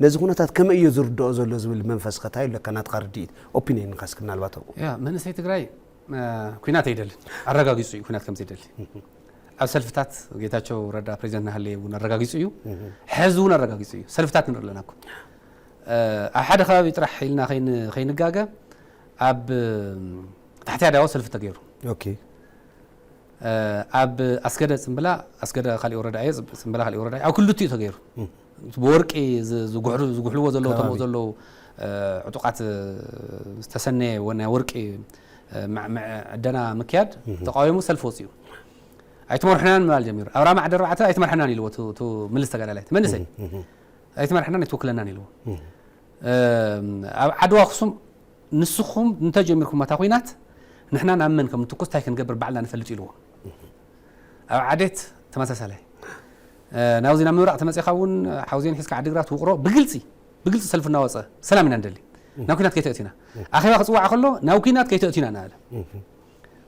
ነዚ ኩነታት ከመይ እዩ ዝርድኦ ዘሎ ዝብል መንፈስ ከታይ ኣለካ ናትካ ርድኢት ኦፒኒየን ንካስ ምናልባት ኣብኡ። ያ መንእሰይ ትግራይ ኩናት ኣይደልን፣ ኣረጋጊጹ እዩ ኩናት ከም ዘይደሊ። ኣብ ሰልፍታት ጌታቸው ረዳ ፕሬዚደንት ናሃለየ እውን ኣረጋጊጹ እዩ። ሕዚ እውን ኣረጋጊጹ እዩ። ሰልፍታት ንርኢ ኣለና እኮ። ኣብ ሓደ ከባቢ ጥራሕ ኢልና ከይንጋገ ኣብ ታሕቲ ኣዳዋ ሰልፊ ተገይሩ። ኦኬ። ኣብ ኣስገደ ጽምብላ፣ ኣስገደ ካሊእ ወረዳ እየ፣ ጽምብላ ካሊእ ወረዳ እየ። ኣብ ክልቲኡ ተገይሩ። ብወርቂ ዝጉሕልዎ ዘለዉ ተምኡ ዘለዉ ዕጡቃት ዝተሰነየ ናይ ወርቂ ዕደና ምክያድ ተቃዊሙ ሰልፊ ወፂኡ። ኣይትመርሑናን ምባል ጀሚሩ። ኣብ ራማ ዓዲ ኣርባዕተ ኣይትመርሐናን ኢልዎ እቲ ምልስ ተጋዳላይ መንእሰይ። ኣይትመርሐናን ኣይትወክለናን ኢልዎ። ኣብ ዓድዋ ኣክሱም ንስኹም እንተጀሚርኩም እታ ኩናት ንሕና ናብ መን ከም ንትኩስ እንታይ ክንገብር ባዕልና ንፈልጥ ኢልዎ። ኣብ ዓዴት ተመሳሳላይ ናብዚ ናብ ምብራቕ ተመፂኻ እውን ሓውዜን ሒዝካ ዓዲግራት ውቕሮ ብግልፂ ብግልፂ ሰልፊ እናወፀ ሰላም ኢና ንደሊ፣ ናብ ኩናት ከይተእቲና። ኣኼባ ክፅዋዕ ከሎ ናብ ኩናት ከይተእቲና እናበለ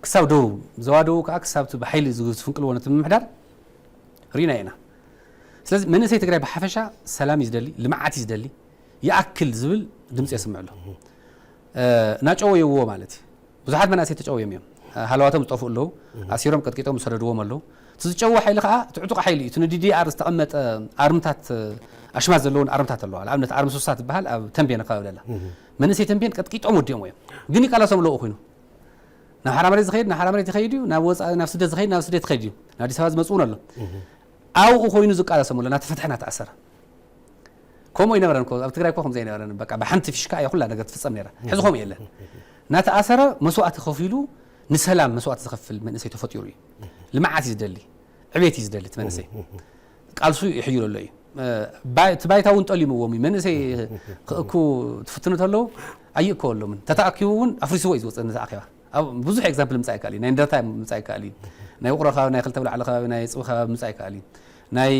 ክሳብ ደቡብ ዞባ ደቡብ ከዓ ክሳብ ብሓይሊ ዝፍንቅልዎ ነቲ ምምሕዳር ርኢና ኢና። ስለዚ መንእሰይ ትግራይ ብሓፈሻ ሰላም እዩ ዝደሊ፣ ልምዓት እዩ ዝደሊ፣ ይኣክል ዝብል ድምፂ የስምዕ ኣሎ። እናጨወየዎ ማለት እዩ። ብዙሓት መናእሰይ ተጨውዮም እዮም። ሃለዋቶም ዝጠፍኡ ኣለዉ፣ ኣሲሮም ቀጥቂጦም ዝሰደድዎም ኣለዉ። እቲ ዝጨወ ሓይሊ ከዓ እቲ ዕጡቕ ሓይሊ እዩ። እቲ ንዲዲኣር ዝተቐመጠ ኣርምታት ኣሽማት ዘለውን ኣርምታት ኣለዋ። ንኣብነት ኣርሚ ሱሳ ትበሃል ኣብ ተንቤን ኣካባቢ ደላ መንእሰይ ተንቤን ቀጥቂጦም ወዲኦም እዮም። ግን ይቃለሶም ኣለዉ ኮይኑ ናብ ሓራ መሬት ዝኸይድ ናብ ሓራ መሬት ይኸይድ እዩ፣ ናብ ወፃኢ ናብ ስደት ዝኸይድ ናብ ስደት ይኸይድ እዩ፣ ናብ ኣዲስ ኣበባ ዝመፅእ እውን ኣሎ። ኣብኡ ኮይኑ ዝቃለሶም ኣሎ ናተፈትሐ ናተኣሰረ። ከምኡ ኣይነበረን እኮ ኣብ ትግራይ እኮ ከምዚ ኣይነበረን። በቃ ብሓንቲ ፊሽካ እያ ኩላ ነገር ትፍፀም ነይራ። ሕዚ ከምኡ የለን። ናተኣሰረ መስዋእቲ ከፊሉ ንሰላም መስዋእቲ ዝኸፍል መንእሰይ ተፈጢሩ እዩ። ልምዓት እዩ ዝደሊ፣ ዕቤት እዩ ዝደሊ እቲ መንእሰይ። ቃልሱ ይሕይሉ ኣሎ እዩ። እቲ ባይታ እውን ጠሊምዎም እዩ። መንእሰይ ክእኩ ትፍትኑ ተለዉ ኣይእከወሎምን። ተተኣኪቡ እውን ኣፍሪስዎ እዩ ዝወፅእ ነቲ ኣኼባ። ብዙሕ ኤግዛምፕል ምፃእ ይከኣል እዩ። ናይ እንደርታ ምፃእ ይከኣል እዩ። ናይ ውቕሮ ከባቢ ናይ ክልተ ብላዕሊ ከባቢ ናይ ፅቢ ከባቢ ምፃእ ይከኣል እዩ። ናይ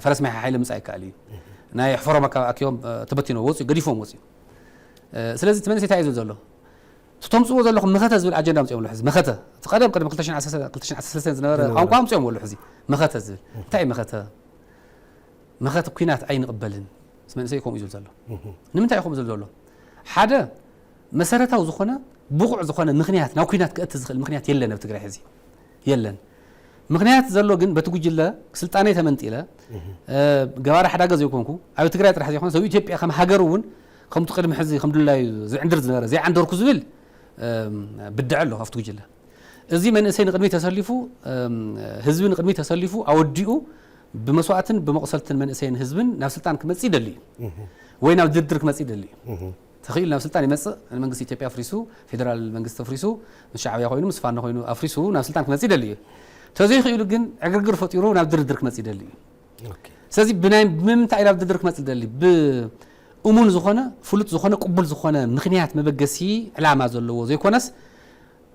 ፈረስ መሓ ሓይሊ ምፃእ ይከኣል እዩ። ናይ ሕፈሮም ኣካ- ኣኪቦም እ፣ ተበቲኖ ወፅኡ፣ ገዲፎም ወፅኡ። እ፣ ስለዚ እቲ መንእሰይ እንታይ እዩ ዝብል ዘሎ? እቲ ተምፅዎ ዘለኹም መኸተ ዝብል ኣጀንዳ ኣምፅኦም ኣሎ። ሕዚ መኸተ እቲ ቀደም ቅድሚ ክልተ ሽሕን ዓሰርተ ሰለስተን ዝነበረ ዝነበረ። ቋንቋ ኣምፅኦም ኣሎ። ሕዚ መኸተ ዝብል እንታይ እዩ? መኸተ መኸተ ኩናት ኣይንቕበልን። እዚ መንእሰይ ከምኡ እዩ ዝብል ዘሎ። ንምንታይ እዩ ከምኡ ዝብል ዘሎ? ሓደ መሰረታዊ ዝኾነ ብቑዕ ዝኾነ ምኽንያት ናብ ኩናት ክእቲ ዝኽእል ምኽንያት የለን ኣብ ትግራይ ሕዚ የለን። ምኽንያት ዘሎ ግን በቲ ጉጅለ ስልጣነይ ተመንጢለ እ፣ ገባሪ ሓዳገ ዘይኮንኩ ኣብ ትግራይ ጥራሕ ዘይኮነ ሰብ ኢትዮጵያ ከም ሃገር እውን ከምቲ ቅድሚ ሕዚ ከም ድላዩ ዝዕንድር ዝነበረ ዘይዓንደርኩ ዝብል እ፣ ብድዐ ኣሎ ካብቲ ጉጅለ። እዚ መንእሰይ ንቅድሚት ተሰሊፉ እ፣ ህዝቢ ንቅድሚት ተሰሊፉ ኣወዲኡ ብመስዋእትን ብመቑሰልትን መንእሰይን ህዝብን ናብ ስልጣን ክመጽእ ይደሊ እዩ ወይ ናብ ድርድር ክመጽእ ይደሊ እዩ። ተኽኢሉ ናብ ስልጣን ይመጽእ፣ መንግስቲ ኢትዮጵያ ኣፍሪሱ፣ ፌደራል መንግስቲ ኣፍሪሱ፣ ምስ ሻዕብያ ኮይኑ ምስ ፋኖ ኮይኑ ኣፍሪሱ ናብ ስልጣን ክመጽእ ይደሊ እዩ። ተዘይኽኢሉ ግን ዕግርግር ፈጢሩ ናብ ድርድር ክመጽእ ይደሊ እዩ። ስለዚ ብናይ ብምንታይ ናብ ድርድር ክመጽእ ይደሊ? ብእሙን ዝኾነ ፍሉጥ ዝኾነ ቅቡል ዝኾነ ምኽንያት መበገሲ ዕላማ ዘለዎ ዘይኮነስ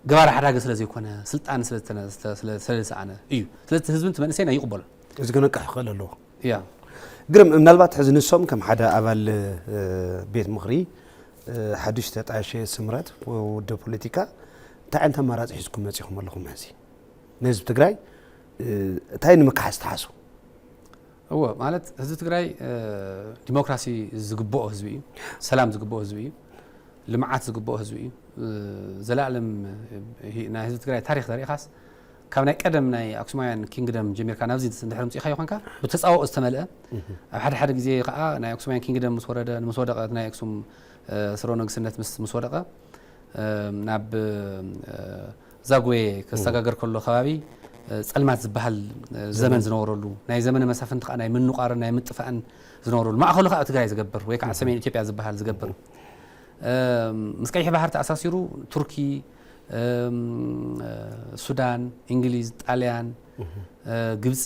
ገባር ሓዳገ ስለ ዘይኮነ ስልጣን ስለ ዝተነ- ስለ- ስለ- ስለ ዝሰኣነ እዩ። ስለዚ ህዝብን እቲ መንእሰይን ኣይቕበሉን። እዚ ክነቅሕ ክኽእል ኣለዎ። ያ ግርም ምናልባት ሕዚ ንሶም ከም ሓደ ኣባል ቤት ምኽሪ ሓዱሽ ተጣየሸ ስምረት ውድብ ፖለቲካ እንታይ ዓይነት ኣማራፂ ሒዝኩም መፂኹም ኣለኹም ሕዚ ንህዝቢ ትግራይ እንታይ ንምክሓስ ትሓስቡ? እወ ማለት ህዝቢ ትግራይ ዲሞክራሲ ዝግብኦ ህዝቢ እዩ። ሰላም ዝግብኦ ህዝቢ እዩ። ልምዓት ዝግብኦ ህዝቢ እዩ። ዘላለም ናይ ህዝቢ ትግራይ ታሪክ ተሪእኻስ ካብ ናይ ቀደም ናይ ኣክሱማውያን ኪንግደም ጀሚርካ ናብዚ እንድሕር ምፅኢኻዮ ኮንካ ብተፃወኦ ዝተመልአ ኣብ ሓደ ሓደ ግዜ ከዓ ናይ ኣክሱማውያን ኪንግደም ምስ ወረደ ምስ ወደቐ ናይ ኣክሱም ስርወ ነግስነት ምስ ምስ ወደቐ ናብ ዛጉዌ ከሰጋገር ከሎ ከባቢ ፀልማት ዝበሃል ዘመን ዝነበረሉ ናይ ዘመነ መሳፍንቲ ከዓ ናይ ምንቋርን ናይ ምጥፋእን ዝነበረሉ ማእኸሉ ከዓ ትግራይ ዝገብር ወይ ከዓ ሰሜን ኢትዮጵያ ዝበሃል ዝገብር ምስ ቀይሕ ባህር ተኣሳሲሩ ቱርኪ፣ ሱዳን፣ እንግሊዝ፣ ጣልያን፣ ግብፂ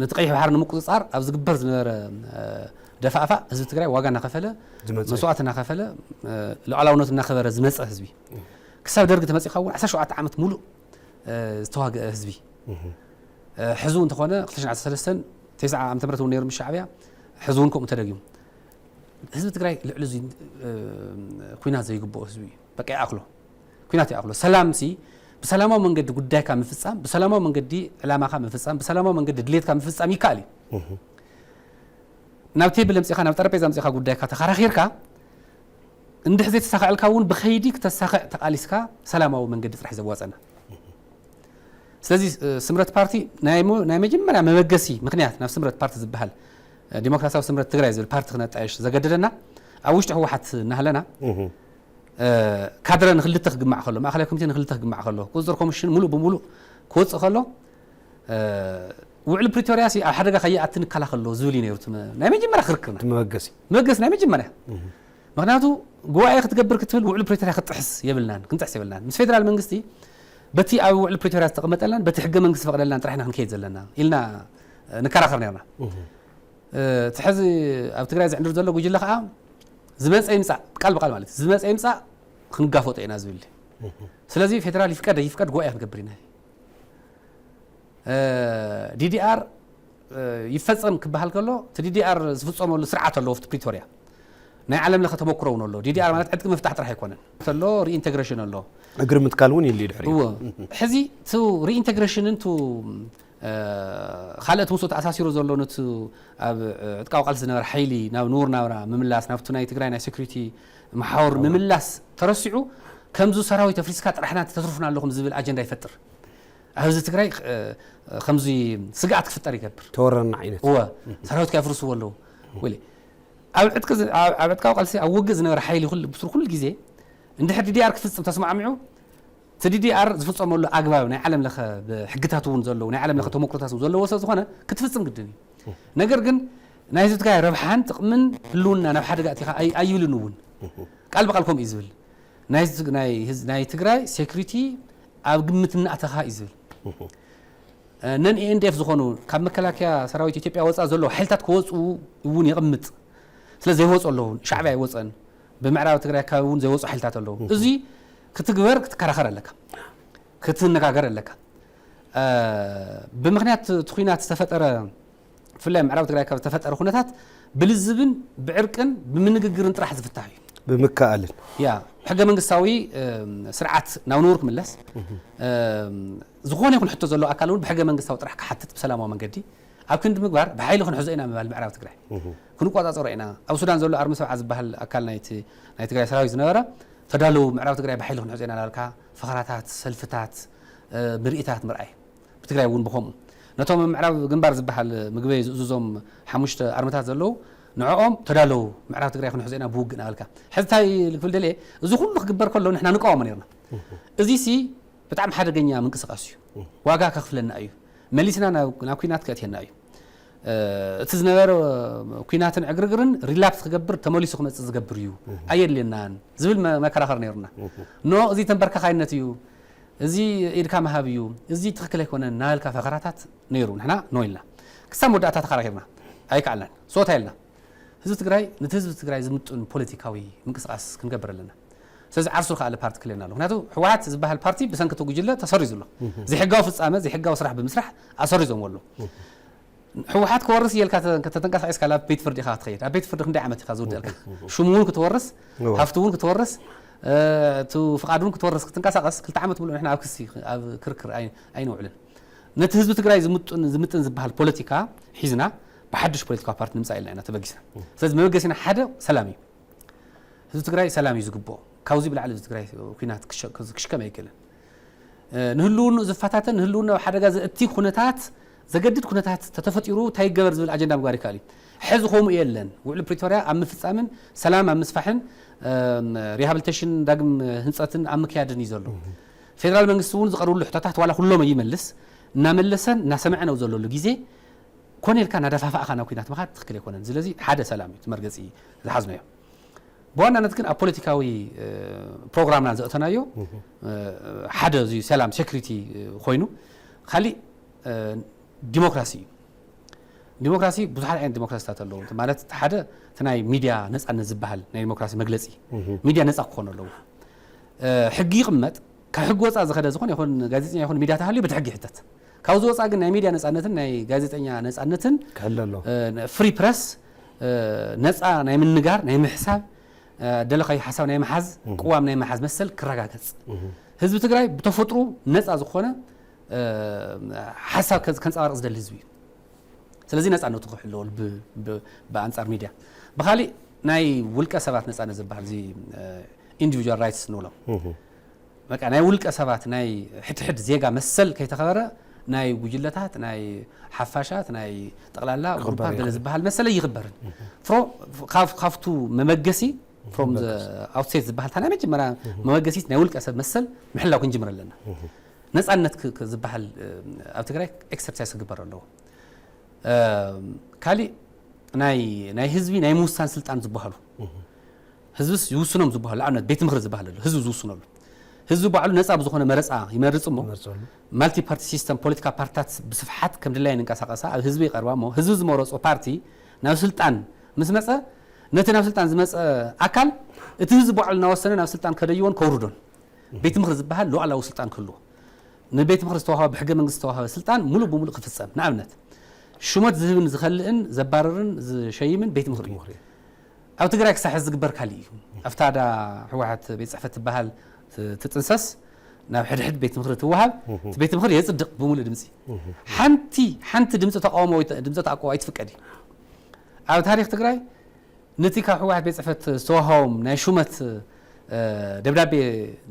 ነቲ ቀይሕ ባሕሪ ንምቁፅፃር ኣብ ዝግበር ዝነበረ ደፋእፋእ ህዝቢ ትግራይ ዋጋ እናኸፈለ መስዋእቲ እናኸፈለ ሉዓላውነቱ እናኸበረ ዝመፀ ህዝቢ ክሳብ ደርጊ ተመፂኻ እውን ዓሰርተ ሸውዓተ ዓመት ሙሉእ ዝተዋግአ ህዝቢ ሕዚ እውን እንተኾነ ክልተ ሽሕን ዓሰርተ ሰለስተን ተስዓ ዓመተ ምህረት እውን ነይሩ ምስ ሻዕብያ ሕዚ እውን ከምኡ ተደጊሙ ህዝቢ ትግራይ ልዕሊ እዚ ኩናት ዘይግብኦ ህዝቢ እዩ። በቃ ይኣኽሎ ኩናት ይኣኽሎ። ሰላም ሲ ብሰላማዊ መንገዲ ጉዳይካ ምፍፃም፣ ብሰላማዊ መንገዲ ዕላማካ ምፍፃም፣ ብሰላማዊ መንገዲ ድሌትካ ምፍፃም ይከኣል እዩ። ናብ ቴብል ኣምፂኻ ናብ ጠረጴዛ ኣምፂኻ ጉዳይካ ተኸራኺርካ እንድሕ ዘይተሳኸዐልካ እውን ብኸይዲ ክተሳኸዕ ተቓሊስካ ሰላማዊ መንገዲ ጥራሕ ዘዋፀና። ስለዚ ስምረት ፓርቲ ናይ መጀመርያ መበገሲ ምክንያት ናብ ስምረት ፓርቲ ዝበሃል ዲሞክራሲያዊ ስምረት ትግራይ ዝብል ፓርቲ ክነጣየሽ ዘገደደና ኣብ ውሽጢ ህወሓት እናሃለና ካድረ ንክልተ ክግማዕ ከሎ ማእኸላይ ኮሚቴ ንክልተ ክግማዕ ከሎ ቁፅፅር ኮሚሽን ሙሉእ ብሙሉእ ክወፅእ ከሎ ውዕሊ ፕሪቶርያ ሲ ኣብ ሓደጋ ከይኣቲ ንከላኸሎ ዝብል እዩ ነይሩ ናይ መጀመርያ ክርክርና መበገሲ መበገሲ ናይ መጀመርያ ምክንያቱ ጉባኤ ክትገብር ክትብል ውዕሊ ፕሪቶርያ ክትጥሕስ የብልናን ክንጥሕስ የብልናን ምስ ፌደራል መንግስቲ በቲ ኣብ ውዕሊ ፕሪቶርያ ዝተቐመጠልናን በቲ ሕገ መንግስቲ ፈቕደልናን ጥራሕና ክንከይድ ዘለና ኢልና ንከራኸር ነርና እቲ ሕዚ ኣብ ትግራይ ዝዕንድር ዘሎ ጉጅለ ከዓ ዝመፀ ይምፃእ ቃል ብቃል ማለት ዝመፀ ይምፃእ ክንጋፈጦ ኢና ዝብል ስለዚ ፌደራል ይፍቀድ ይፍቀድ ጉባኤ ክንገብር ኢና ዲዲኣር ይፈፀም ክበሃል ከሎ እቲ ዲዲኣር ዝፍፀመሉ ስርዓት ኣለዎ ኣብቲ ፕሪቶርያ ናይ ዓለም ለኸ ተመክሮ እውን ኣሎ ዲዲኣር ማለት ዕጥቂ ምፍታሕ ጥራሕ ኣይኮነን ኣሎ ሪኢንቴግሬሽን ኣሎ እግሪ ምትካል እውን የድልዩ ድሕሪ እዎ ሕዚ ቱ ሪኢንቴግሬሽንን ቱ ካልእ ትምስኡ ተኣሳሲሩ ዘሎ ነቲ ኣብ ዕጥቃዊ ቃልሲ ዝነበረ ሓይሊ ናብ ንቡር ናብራ ምምላስ ናብቲ ናይ ትግራይ ናይ ሴኩሪቲ መሓውር ምምላስ ተረሲዑ ከምዚ ሰራዊት ኣፍሪስካ ጥራሕና ተትርፉና ኣለኹም ዝብል ኣጀንዳ ይፈጥር ኣብዚ ትግራይ ከምዚ ስግኣት ክፍጠር ይገብር ተወረና ዓይነት እወ ሰራዊትካ የፍርስዎ ኣለዉ ወ ኣብ ዕጥቃዊ ቃልሲ ኣብ ውግእ ዝነበረ ሓይሊ ብስሩ ኩሉ ግዜ እንድሕር ዲዲኣር ክፍፅም ተስማዕሚዑ እቲ ዲዲኣር ዝፍፀመሉ ኣግባብ ናይ ዓለም ለኸ ሕግታት እውን ዘለዉ ናይ ዓለም ለኸ ተመክሮታት እውን ዘለዎ ሰብ ዝኾነ ክትፍፅም ግድን እዩ ነገር ግን ናይ ህዝቢ ትግራይ ረብሓን ጥቕምን ህልውና ናብ ሓደጋ እቲኻ ኣይብልን እውን ቃል ብቃል ከምኡ እዩ ዝብል ናይ ትግራይ ሴኩሪቲ ኣብ ግምት እናእተኻ እዩ ዝብል ነን ኤንዲኤፍ ዝኾኑ ካብ መከላከያ ሰራዊት ኢትዮጵያ ወፃእ ዘለዉ ሓይልታት ክወፁ እውን የቕምጥ ስለ ዘይወፁ ኣለዉ ሻዕብያ ኣይወፀን ብምዕራብ ትግራይ ኣካባቢ እውን ዘይወፁ ሓይልታት ኣለዉ እዚ ክትግበር ክትከራኸር ኣለካ ክትነጋገር ኣለካ ብምክንያት እቲ ኩናት ዝተፈጠረ ብፍላይ ምዕራብ ትግራይ ካብ ዝተፈጠረ ኩነታት ብልዝብን ብዕርቅን ብምንግግርን ጥራሕ ዝፍታሕ እዩ። ብምከኣልን። ያ፣ ሕገ መንግስታዊ ስርዓት ናብ ንቡር ክምለስ፣ ዝኾነ ይኹን ሕቶ ዘሎ ኣካል እውን ብሕገ መንግስታዊ ጥራሕ ክሓትት ብሰላማዊ መንገዲ ኣብ ክንዲ ምግባር ብሓይሊ ክንሕዞ ኢና ምባል ምዕራብ ትግራይ። ክንቆፃፀሮ ኢና። ኣብ ሱዳን ዘሎ ኣርሚ ሰብዓ ዝበሃል ኣካል ናይ ትግራይ ሰራዊት ዝነበረ፣ ተዳለዉ፣ ምዕራብ ትግራይ ብሓይሊ ክንሕዞ ኢና እናበልካ ፈኸራታት፣ ሰልፍታት፣ ምርኢታት ምርኣይ። ብትግራይ እውን ብኸምኡ ነቶም ምዕራብ ግንባር ዝበሃል ምግበይ ዝእዝዞም ሓሙሽተ ኣርምታት ዘለዉ፣ ንዕኦም ተዳለዉ፣ ምዕራብ ትግራይ ክንሕዞ ኢና ብውግእ እናበልካ። ሕዚ እንታይ ክብል ደልየ፣ እዚ ኩሉ ክግበር ከሎ ንሕና ንቃወሞ ነርና። እዚ ሲ ብጣዕሚ ሓደገኛ ምንቅስቃስ እዩ። ዋጋ ከኽፍለና እዩ። መሊስና ናብ ናብ ኲናት ከእትየና እዩ። እቲ ዝነበረ ኲናትን ዕግርግርን ሪላፕስ ክገብር፣ ተመሊሱ ክመፅእ ዝገብር እዩ። ኣየድልየናን ዝብል መከራኸሪ ነይሩና። ኖ፣ እዚ ተንበርካኻይነት እዩ፣ እዚ ኢድካ ምሃብ እዩ፣ እዚ ትኽክል ኣይኮነን እናበልካ ፈኸራታት ነይሩ። ንሕና ኖ ኢልና ክሳብ መወዳእታ ተኸራኺርና ኣይከኣልናን። ሶታ ኢልና ህዝቢ ትግራይ፣ ነቲ ህዝቢ ትግራይ ዝምጥን ፖለቲካዊ ምንቅስቃስ ክንገብር ኣለና። ስለዚ ዓርሱ ዝኸኣለ ፓርቲ ክልየና ኣሎ። ምክንያቱ ህወሓት ዝበሃል ፓርቲ ብሰንኪ እቲ ጉጅለ ተሰሪዙ ኣሎ። ዘይሕጋዊ ፍፃመ፣ ዘይሕጋዊ ስራሕ ብምስራሕ ኣሰሪዞም ኣሎ። ህወሓት ክወርስ እየ ኢልካ ተተንቀሳቂስካ ኣብ ቤት ፍርዲ ኢኻ ትኸይድ። ኣብ ቤት ፍርዲ ክንደይ ዓመት ኢኻ ዝውድአልካ? ሽሙ እውን ክትወርስ፣ ሃፍቲ እውን ክትወርስ፣ እቲ ፍቓድ እውን ክትወርስ ክትንቀሳቀስ ክልተ ዓመት ሙሉእ ንሕና ኣብ ክሲ ኣብ ክርክር ኣይንውዕልን። ነቲ ህዝቢ ትግራይ ዝምጥን ዝበሃል ፖለቲካ ሒዝና ብሓድሽ ፖለቲካዊ ፓርቲ ንምፃእ ኢልና ኢና ተበጊስና። ስለዚ መበገሲና ሓደ ሰላም እዩ። ህዝቢ ትግራይ ሰላም እዩ ዝግብኦ። ካብዚ ብላዕሊ ህዝቢ ትግራይ ኲናት ክሸከም ኣይክእልን። ንህልውንኡ ዝፈታተን ንህልውንኡ ኣብ ሓደጋ ዘእቲ ኩነታት፣ ዘገድድ ኩነታት ተተፈጢሩ እንታይ ይገበር ዝብል ኣጀንዳ ምግባር ይከኣል እዩ። ሕዚ ከምኡ የለን። ውዕሊ ፕሪቶርያ ኣብ ምፍፃምን ሰላም ኣብ ምስፋሕን ሪሃብሊቴሽን ዳግም ህንፀትን ኣብ ምክያድን እዩ ዘሎ። ፌደራል መንግስቲ እውን ዝቐርብሉ ሕቶታት ዋላ ኩሎም ይመልስ፣ እናመለሰን እናሰምዐ ነው ዘለሉ ግዜ ኮነ ኢልካ እናደፋፋእካ ናብ ኲናት ምኻድ ትኽክል ኣይኮነን። ስለዚ ሓደ ሰላም እዩ እቲ መርገፂ ዝሓዝናዮ። ብዋናነት ግን ኣብ ፖለቲካዊ ፕሮግራምና ዘእተናዮ ሓደ እዚ ሰላም ሴኩሪቲ ኮይኑ፣ ካሊእ ዲሞክራሲ እዩ። ዲሞክራሲ ብዙሓት ዓይነት ዲሞክራሲታት ኣለዉ። ማለት ሓደ እቲ ናይ ሚድያ ነፃነት ዝበሃል ናይ ዲሞክራሲ መግለፂ፣ ሚድያ ነፃ ክኾኑ ኣለዎ። ሕጊ ይቕመጥ። ካብ ሕጊ ወፃእ ዝኸደ ዝኾነ ይኹን ጋዜጠኛ ይኹን ሚድያ ተሃልዩ በቲ ሕጊ ይሕተት። ካብዚ ወፃእ ግን ናይ ሚድያ ነፃነትን ናይ ጋዜጠኛ ነፃነትን ክሕሎ ኣለዎ። ፍሪ ፕረስ፣ ነፃ ናይ ምንጋር፣ ናይ ምሕሳብ፣ ደለኻዮ ሓሳብ ናይ ምሓዝ፣ ቅዋም ናይ ምሓዝ መሰል ክረጋገፅ። ህዝቢ ትግራይ ብተፈጥሩ ነፃ ዝኾነ ሓሳብ ከንፀባርቕ ዝደሊ ህዝቢ እዩ። ስለዚ ነፃነቱ ክሕለወሉ ብኣንፃር ሚድያ። ብካሊእ ናይ ውልቀ ሰባት ነፃነት ዝበሃል እዚ ኢንዲቪጁዋል ራይትስ ንብሎም፣ በቃ ናይ ውልቀ ሰባት ናይ ሕድሕድ ዜጋ መሰል ከይተኸበረ ናይ ጉጅለታት፣ ናይ ሓፋሻት፣ ናይ ጠቕላላ ግሩፓት ገለ ዝበሃል መሰል ኣይኽበርን። ካብቱ መበገሲ from the outset ዝበሃል እታ ናይ መጀመርያ መበገሲት ናይ ውልቀ ሰብ መሰል ምሕላው ክንጅምር ኣለና። ነፃነት ዝበሃል ኣብ ትግራይ ኤክሰርሳይዝ ክግበር ኣለዎ። ካሊእ ናይ ህዝቢ ናይ ምውሳን ስልጣን ዝበሃሉ፣ ህዝብስ ይውስኖም ዝበሃሉ፣ ንኣብነት ቤት ምኽሪ ዝበሃል ኣሎ፣ ህዝቢ ዝውስነሉ፣ ህዝቢ ባዕሉ ነፃ ብዝኾነ መረፃ ይመርፅ እሞ፣ ማልቲ ፓርቲ ሲስተም፣ ፖለቲካ ፓርትታት ብስፍሓት ከም ድላየን ይንቀሳቐሳ፣ ኣብ ህዝቢ ይቐርባ እሞ ህዝቢ ዝመረፆ ፓርቲ ናብ ስልጣን ምስ መፀ፣ ነቲ ናብ ስልጣን ዝመፀ ኣካል እቲ ህዝቢ ባዕሉ እናወሰነ ናብ ስልጣን ከደይቦን ከውርዶን፣ ቤት ምኽሪ ዝበሃል ሉዓላዊ ስልጣን ክህልዎ፣ ንቤት ምኽሪ ዝተዋህበ፣ ብሕገ መንግስቲ ዝተዋህበ ስልጣን ሙሉእ ብሙሉእ ክፍፀም፣ ንኣብነት ሹመት ዝህብን ዝኸልእን ዘባርርን ዝሸይምን ቤት ምኽሪ እዩ። ኣብ ትግራይ ክሳብ ሕዚ ዝግበር ካሊእ እዩ። ኣብታ ዳ ህወሓት ቤት ፅሕፈት ትበሃል ትጥንሰስ፣ ናብ ሕድሕድ ቤት ምኽሪ ትወሃብ፣ እቲ ቤት ምኽሪ የፅድቕ ብሙሉእ ድምፂ። ሓንቲ ሓንቲ ድምፂ ተቃውሞ ወይ ድምፂ ተኣቅቦ ኣይትፍቀድ እዩ። ኣብ ታሪክ ትግራይ ነቲ ካብ ህወሓት ቤት ፅሕፈት ዝተዋሃቦም ናይ ሹመት ደብዳቤ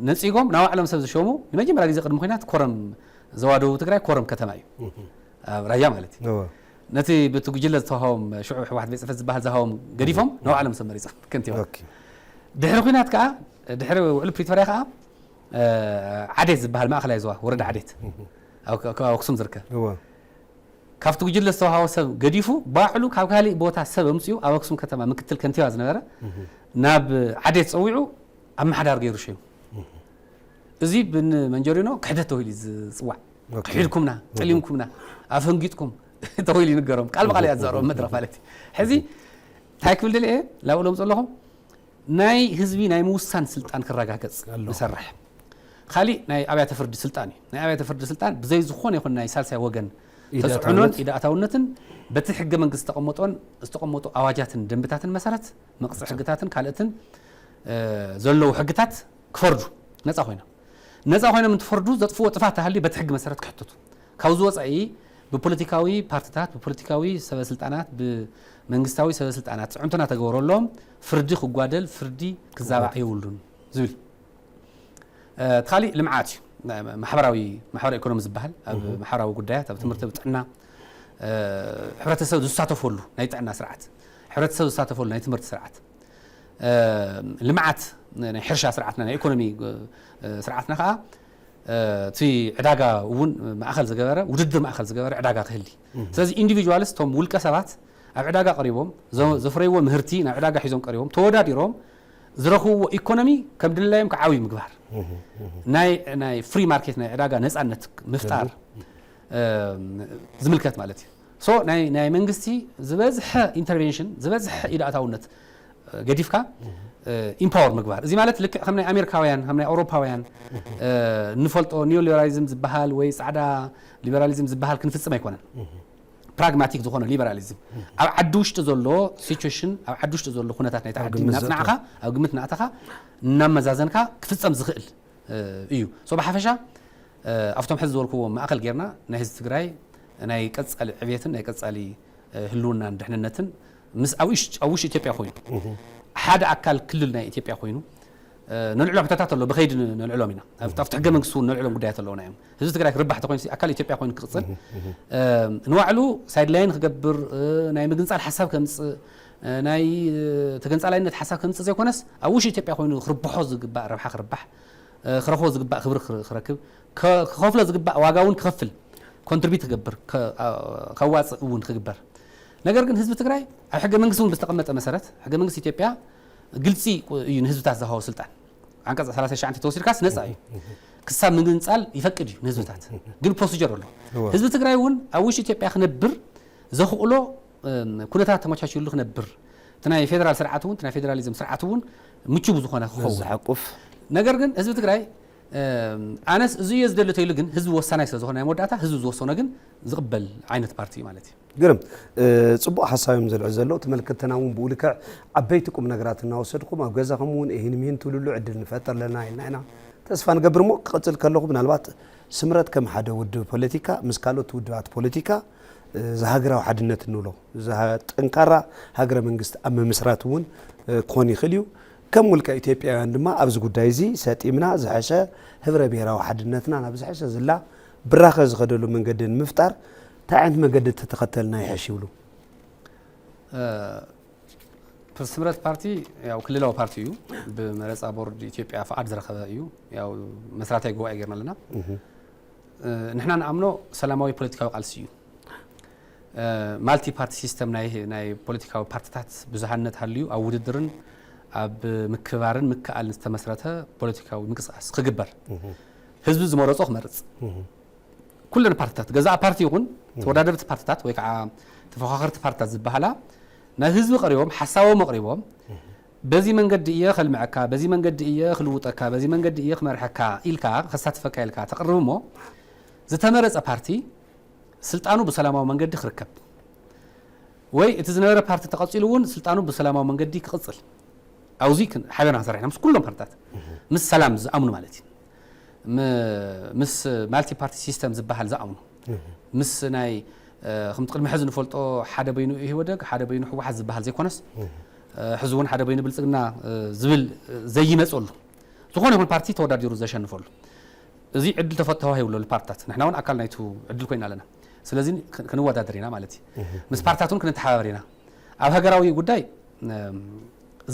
ነፂጎም ናብ ባዕሎም ሰብ ዝሸሙ፣ ንመጀመርያ ግዜ ቅድሚ ኩናት ኮረም፣ ዞባ ደቡብ ትግራይ ኮረም ከተማ እዩ፣ ኣብ ራያ ማለት እዩ። ነቲ በቲ ጉጅለ ዝተዋሃቦም፣ ሽዑ ህወሓት ቤት ፅሕፈት ዝበሃል ዝሃቦም ገዲፎም ናብ ባዕሎም ሰብ መሪፆም ከንቲባ። ድሕሪ ኩናት ከዓ፣ ድሕሪ ውዕሊ ፕሪቶርያ ከዓ ዓዴት ዝበሃል ማእኸላይ ዞባ ወረዳ ዓዴት ኣብ ኣክሱም ዝርከብ ካብቲ ጉጅለ ዝተዋሃቦ ሰብ ገዲፉ ባዕሉ ካብ ካሊእ ቦታ ሰብ ኣምፂኡ ኣብ ኣክሱም ከተማ ምክትል ከንቲባ ዝነበረ ናብ ዓዴት ፀዊዑ ኣመሓዳሪ ገይሩ ሸይሙ። እዚ ብን መንጀሪኖ ክሕደት ተባሂሉ እዩ ዝፅዋዕ። ክሒድኩምና፣ ጠሊምኩምና፣ ኣፈንጊጥኩም ተባሂሉ ይንገሮም። ቃል ብቃል እያ ዝዛረቦ መድረኽ ማለት እዩ። ሕዚ እንታይ ክብል ደልየ ላብኡ ለምፅ ኣለኹም፣ ናይ ህዝቢ ናይ ምውሳን ስልጣን ክረጋገፅ ንሰርሕ። ካሊእ ናይ ኣብያተ ፍርዲ ስልጣን እዩ። ናይ ኣብያተ ፍርዲ ስልጣን ብዘይ ዝኾነ ይኹን ናይ ሳልሳይ ወገን ኢድ ተፅዕኖን ኣእታውነት። ኢድ ኣእታውነትን በቲ ሕገ መንግስቲ ዝተቐመጦን ዝተቐመጡ ኣዋጃትን ደንብታትን መሰረት መቕፅዒ ሕግታትን ካልእትን እ፣ ዘለዉ ሕግታት ክፈርዱ ነፃ ኮይኖም ነፃ ኮይኖም እንትፈርዱ ዘጥፍዎ ጥፋት ተሃልዩ በቲ ሕጊ መሰረት ክሕተቱ ካብዚ ወፃኢ ብፖለቲካዊ ፓርትታት ብፖለቲካዊ ሰበስልጣናት ብመንግስታዊ ሰበስልጣናት ፅዕንቶ እናተገበረሎም ፍርዲ ክጓደል ፍርዲ ክዛባዕ የብሉን ዝብል እቲ ካሊእ ልምዓት እዩ። ማሕበራዊ ማሕበራዊ ኢኮኖሚ ዝበሃል ኣብ ማሕበራዊ ጉዳያት ኣብ ትምህርቲ ኣብ ጥዕና ሕብረተሰብ ዝሳተፈሉ ናይ ጥዕና ስርዓት ሕብረተሰብ ዝሳተፈሉ ናይ ትምህርቲ ስርዓት ልምዓት ናይ ሕርሻ ስርዓትና ናይ ኢኮኖሚ ስርዓትና ከዓ እቲ ዕዳጋ እውን ማእኸል ዝገበረ ውድድር ማእኸል ዝገበረ ዕዳጋ ክህሊ ስለዚ ኢንዲቪጁዋልስ እቶም ውልቀ ሰባት ኣብ ዕዳጋ ቀሪቦም ዘፍረይዎ ምህርቲ ናብ ዕዳጋ ሒዞም ቀሪቦም ተወዳዲሮም ዝረኽብዎ ኢኮኖሚ ከም ድላዮም ክዓብዩ ምግባር ናይ ናይ ፍሪ ማርኬት ናይ ዕዳጋ ነፃነት ምፍጣር ዝምልከት ማለት እዩ። ሶ ናይ ናይ መንግስቲ ዝበዝሐ ኢንተርቬንሽን ዝበዝሐ ኢድ ኣእታውነት ገዲፍካ ኢምፓወር ምግባር እዚ ማለት ልክዕ ከም ናይ ኣሜሪካውያን ከም ናይ ኣውሮፓውያን ንፈልጦ ኒዮ ሊበራሊዝም ዝበሃል ወይ ፃዕዳ ሊበራሊዝም ዝበሃል ክንፍፅም ኣይኮነን። ፕራግማቲክ ዝኾነ ሊበራሊዝም ኣብ ዓዲ ውሽጢ ዘሎ ሲቹዌሽን ኣብ ዓዲ ውሽጢ ዘሎ ኩነታት ናይቲ ዓዲ እናፅናዕካ ኣብ ግምት እናእተኻ እናመዛዘንካ ክፍፀም ዝኽእል እዩ። ሶ ብሓፈሻ ኣብቶም ሕዚ ዝበልክዎ ማእኸል ጌርና ናይ ህዝቢ ትግራይ ናይ ቀፃሊ ዕብየትን ናይ ቀፃሊ ህልውናን ድሕንነትን ምስ ኣብ ውሽጢ ኢትዮጵያ ኮይኑ ሓደ ኣካል ክልል ናይ ኢትዮጵያ ኮይኑ ነልዕሎ ሕቶታት ኣሎ ብኸይዲ ነልዕሎም ኢና ኣብቲ ሕገ መንግስቲ እውን ነልዕሎም ጉዳያት ኣለውና እዮም። ህዝቢ ትግራይ ክርባሕ ተኮይኑ ኣካል ኢትዮጵያ ኮይኑ ክቕፅል ንባዕሉ ሳይድላይን ክገብር ናይ ምግንፃል ሓሳብ ከምፅእ ናይ ተገንፃላይነት ሓሳብ ከምፅእ ዘይኮነስ ኣብ ውሽጢ ኢትዮጵያ ኮይኑ ክርብሖ ዝግባእ ረብሓ ክርባሕ ክረኽቦ ዝግባእ ክብሪ ክረክብ ክኸፍሎ ዝግባእ ዋጋ እውን ክኸፍል ኮንትሪቢት ክገብር ከዋፅእ እውን ክግበር ነገር ግን ህዝቢ ትግራይ ኣብ ሕገ መንግስቲ እውን ብዝተቐመጠ መሰረት ሕገ መንግስቲ ኢትዮጵያ ግልፂ እዩ ንህዝብታት ዝሃቦ ስልጣን ዓንቀፅ ሰላሳ ትሽዓተ ተወሲድካስ ነፃ እዩ ክሳብ ምግንፃል ይፈቅድ እዩ ንህዝብታት ግን ፕሮሲጀር ኣሎ ህዝቢ ትግራይ እውን ኣብ ውሽጢ ኢትዮጵያ ክነብር ዘኽእሎ ኩነታት ተመቻችሉ ክነብር እቲ ናይ ፌደራል ስርዓት እውን ናይ ፌደራሊዝም ስርዓት እውን ምቹ ብዝኾነ ክኸውን ዝሓቁፍ ነገር ግን ህዝቢ ትግራይ ኣነስ እዚ እየ ዝደሊ ተይሉ ግን ህዝቢ ወሳናይ ስለዝኾነ ናይ መወዳእታ ህዝቢ ዝወሰኖ ግን ዝቕበል ዓይነት ፓርቲ ማለት እዩ። ግርም ፅቡቕ ሓሳብ እዮም ዘልዕሉ ዘለዉ ተመልከተና እውን ብኡ ልክዕ ዓበይቲ ቁም ነገራት እናወሰድኩም ኣብ ገዛኹም እውን እሂን ምሂን ትብልሉ ዕድል ንፈጥር ኣለና ኢልና ኢና ተስፋ ንገብር እሞ ክቕፅል ከለኹ ምናልባት ስምረት ከም ሓደ ውድብ ፖለቲካ ምስ ካልኦት ውድባት ፖለቲካ እዚ ሃገራዊ ሓድነት እንብሎ እዚ ጠንካራ ሃገረ መንግስቲ ኣብ ምምስራት እውን ክኾን ይኽእል እዩ። ከም ውልቀ ኢትዮጵያውያን ድማ ኣብዚ ጉዳይ እዚ ሰጢምና ዝሐሸ ህብረ ብሄራዊ ሓድነትና ናብ ዝሐሸ ዝላ ብራኸ ዝኸደሉ መንገዲ ንምፍጣር እንታይ ዓይነት መንገዲ ተተኸተልና ይሐሽ ይብሉ? ስምረት ፓርቲ ያው ክልላዊ ፓርቲ እዩ። ብመረፃ ቦርድ ኢትዮጵያ ፍቓድ ዝረኸበ እዩ። ያው መስራታይ ጉባኤ ጌርና ኣለና። ንሕና ንኣምኖ ሰላማዊ ፖለቲካዊ ቃልሲ እዩ። ማልቲ ፓርቲ ሲስተም ናይ ናይ ፖለቲካዊ ፓርቲታት ብዙሃነት ሃልዩ ኣብ ውድድርን ኣብ ምክባርን ምክኣልን ዝተመስረተ ፖለቲካዊ ምንቅስቃስ ክግበር ህዝቢ ዝመረፆ ክመርፅ ኩለን ፓርቲታት ገዛእ ፓርቲ ይኹን ተወዳደርቲ ፓርቲታት ወይ ከዓ ተፈኻኸርቲ ፓርቲታት ዝበሃላ ናብ ህዝቢ ቀሪቦም ሓሳቦም ኣቕሪቦም በዚ መንገዲ እየ ከልምዐካ፣ በዚ መንገዲ እየ ክልውጠካ፣ በዚ መንገዲ እየ ክመርሐካ ኢልካ ከሳትፈካ ኢልካ ተቕርብ እሞ ዝተመረፀ ፓርቲ ስልጣኑ ብሰላማዊ መንገዲ ክርከብ ወይ እቲ ዝነበረ ፓርቲ ተቐፂሉ እውን ስልጣኑ ብሰላማዊ መንገዲ ክቕፅል ኣብዚ ሓቢርና ክንሰርሕ ኢና ምስ ኩሎም ፓርቲታት ምስ ሰላም ዝኣምኑ ማለት እዩ። ምስ ማልቲ ፓርቲ ሲስተም ዝበሃል ዝኣምኑ ምስ ናይ ከምቲ ቅድሚ ሕዚ ንፈልጦ ሓደ በይኑ ኢህወደግ ሓደ በይኑ ህወሓት ዝበሃል ዘይኮነስ ሕዚ እውን ሓደ በይኑ ብልፅግና ዝብል ዘይመፀሉ ዝኾነ ይኹን ፓርቲ ተወዳዲሩ ዘሸንፈሉ እዚ ዕድል ተፈ- ተዋሂቡ ኣሎ ንፓርትታት ንሕና እውን ኣካል ናይቱ ዕድል ኮይና ኣለና ስለዚ ክ- ክንወዳደር ኢና ማለት እዩ ምስ ፓርትታት እውን ክንተሓባበር ኢና ኣብ ሃገራዊ ጉዳይ እም፣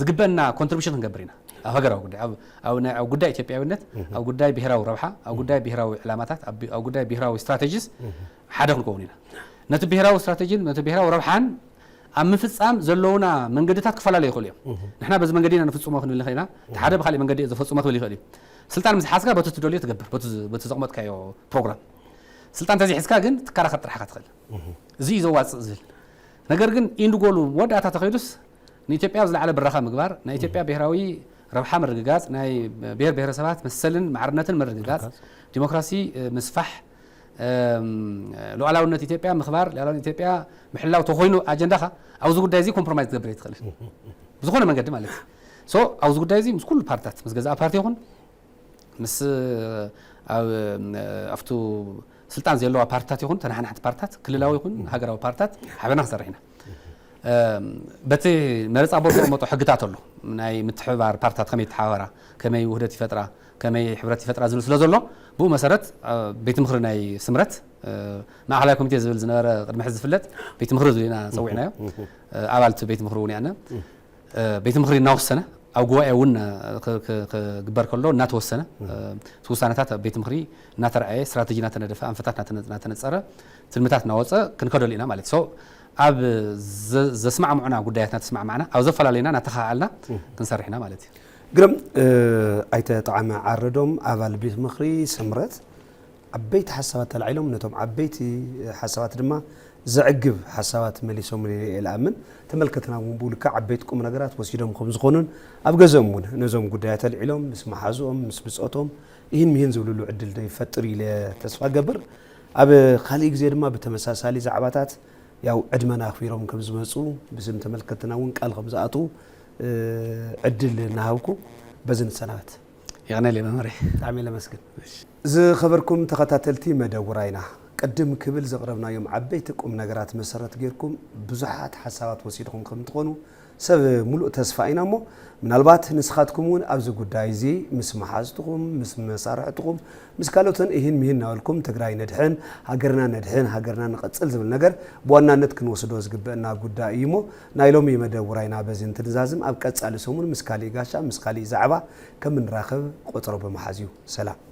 ዝግበአና ኮንትሪቢሽን ክንገብር ኢና ኣብ ሃገራዊ ጉዳይ ኣብ- ኣብ ናይ- ኣብ ጉዳይ ኢትዮጵያዊነት ኣብ ጉዳይ ብሄራዊ ረብሓ ኣብ ጉዳይ ብሄራዊ ዕላማታት ኣብ ቢ- ኣብ ጉዳይ ብሄራዊ ስትራቴጂስ ሓደ ክንከውን ኢና ነቲ ብሄራዊ ስትራቴጂን ነቲ ብሄራዊ ረብሓን ኣብ ምፍፃም ዘለውና መንገድታት ክፈላለዩ ይኽእሉ እዮም። ንሕና በዚ መንገዲ ኢና ንፍፅሞ ክንብል ንኽእል ኢና፣ እቲ ሓደ ብካሊእ መንገዲ እዩ ዝፈፅሞ ክብል ይኽእል እዩ። ስልጣን ምስ ሓዝካ በቲ ትደልዮ ትገብር፣ በቲ ዝ- በቲ ዘቕመጥካዮ ፕሮግራም። ስልጣን እንተዘይሒዝካ ግን ትከራኸር ጥራሕ ኢኻ ትኽእል። እዚ እዩ ዘዋፅእ ዝብል ነገር ግን ኢንድ ጎሉ መወዳእታ ተኸይዱስ ንኢትዮጵያ ኣብ ዝለዓለ ብራኸ ምግባር፣ ናይ ኢትዮጵያ ብሄራዊ ረብሓ ምርግጋፅ፣ ናይ ብሄር ብሄረሰባት መሰልን ማዕርነትን ምርግጋፅ፣ ዲሞክራሲ ምስፋሕ፣ ሉዓላውነት ኢትዮጵያ ምኽባር፣ ሉዓላውነት ኢትዮጵያ ምሕላው ተኾይኑ ኣጀንዳኻ፣ ኣብዚ ጉዳይ እዚ ኮምፕሮማይዝ ትገብር ኣይትኽእልን፣ ብዝኾነ መንገዲ ማለት እዩ። ሶ ኣብዚ ጉዳይ እዚ ምስ ኩሉ ፓርትታት፣ ምስ ገዛእ ፓርቲ ይኹን ምስ ኣብ ኣብቱ ስልጣን ዘለዋ ፓርትታት ይኹን ተናሓናሕቲ ፓርትታት፣ ክልላዊ ይኹን ሃገራዊ ፓርትታት ሓበና ክንሰርሕ ኢና። በቲ መረፃ ቦርድ ዝቐመጦ ሕግታት ኣሎ፣ ናይ ምትሕብባር ፓርትታት ከመይ ይተሓባበራ፣ ከመይ ውህደት ይፈጥራ፣ ከመይ ሕብረት ይፈጥራ ዝብል ስለ ዘሎ፣ ብኡ መሰረት ቤት ምኽሪ ናይ ስምረት፣ ማእኸላይ ኮሚቴ ዝብል ዝነበረ ቅድሚ ሕዚ ዝፍለጥ፣ ቤት ምኽሪ ዝብል ኢና ፀዊዕናዮ። ኣባልቲ ቤት ምኽሪ እውን ያነ ቤት ምኽሪ እናወሰነ፣ ኣብ ጉባኤ እውን ክግበር ከሎ እናተወሰነ፣ እቲ ውሳነታት ኣብ ቤት ምኽሪ እናተረኣየ፣ ስትራተጂ እናተነደፈ፣ ኣንፈታት እናተነፀረ፣ ትልምታት እናወፀ ክንከደሉ ኢና ማለት እዩ። ኣብ ዘስማዕምዑና ጉዳያት እናተስማዕማዕና፣ ኣብ ዘፈላለዩና እናተኸኣልና ክንሰርሕ ኢና ማለት እዩ። ግርም። ኣይተ ጠዓመ ዓረዶም፣ ኣባል ቤት ምኽሪ ስምረት፣ ዓበይቲ ሓሳባት ተላዒሎም፣ ነቶም ዓበይቲ ሓሳባት ድማ ዘዕግብ ሓሳባት መሊሶም ኢለ እኣምን። ተመልከትና እውን ብኡ ልክዕ ዓበይቲ ቁም ነገራት ወሲዶም ከም ዝኾኑን ኣብ ገዘኦም እውን ነዞም ጉዳያት ኣልዒሎም ምስ መሓዝኦም ምስ ብጾቶም ይህን ምሂን ዝብልሉ ዕድል ዶ ይፈጥር ኢለ ተስፋ ገብር። ኣብ ካሊእ ግዜ ድማ ብተመሳሳሊ ዛዕባታት ያው ዕድመና ኣኽቢሮም ከም ዝመፁ ብስም ተመልከትና እውን ቃል ከም ዝኣትዉ ዕድል እናሃብኩ በዚ ንሰናበት። የቐነል መምህር። ብጣዕሚ ለመስግን። ዝኸበርኩም ተኸታተልቲ መደብ ውራይና፣ ቅድም ክብል ዘቕረብናዮም ዓበይቲ ቁም ነገራት መሰረት ጌርኩም ብዙሓት ሓሳባት ወሲድኹም ከም ትኾኑ ሰብ ሙሉእ ተስፋ ኢና እሞ፣ ምናልባት ንስኻትኩም እውን ኣብዚ ጉዳይ እዚ ምስ መሓዝትኹም፣ ምስ መሳርሕትኹም፣ ምስ ካልኦትን እሂን ምሂን እናበልኩም ትግራይ ነድሕን፣ ሃገርና ነድሕን፣ ሃገርና ንቐጽል ዝብል ነገር ብዋናነት ክንወስዶ ዝግበአና ጉዳይ እዩ እሞ፣ ናይ ሎሚ መደብ ውራይና በዚ እንትንዛዝም፣ ኣብ ቀጻሊ ሰሙን ምስ ካሊእ ጋሻ፣ ምስ ካሊእ ዛዕባ ከም እንራኸብ ቆጸሮ ብምሓዝ እዩ። ሰላም።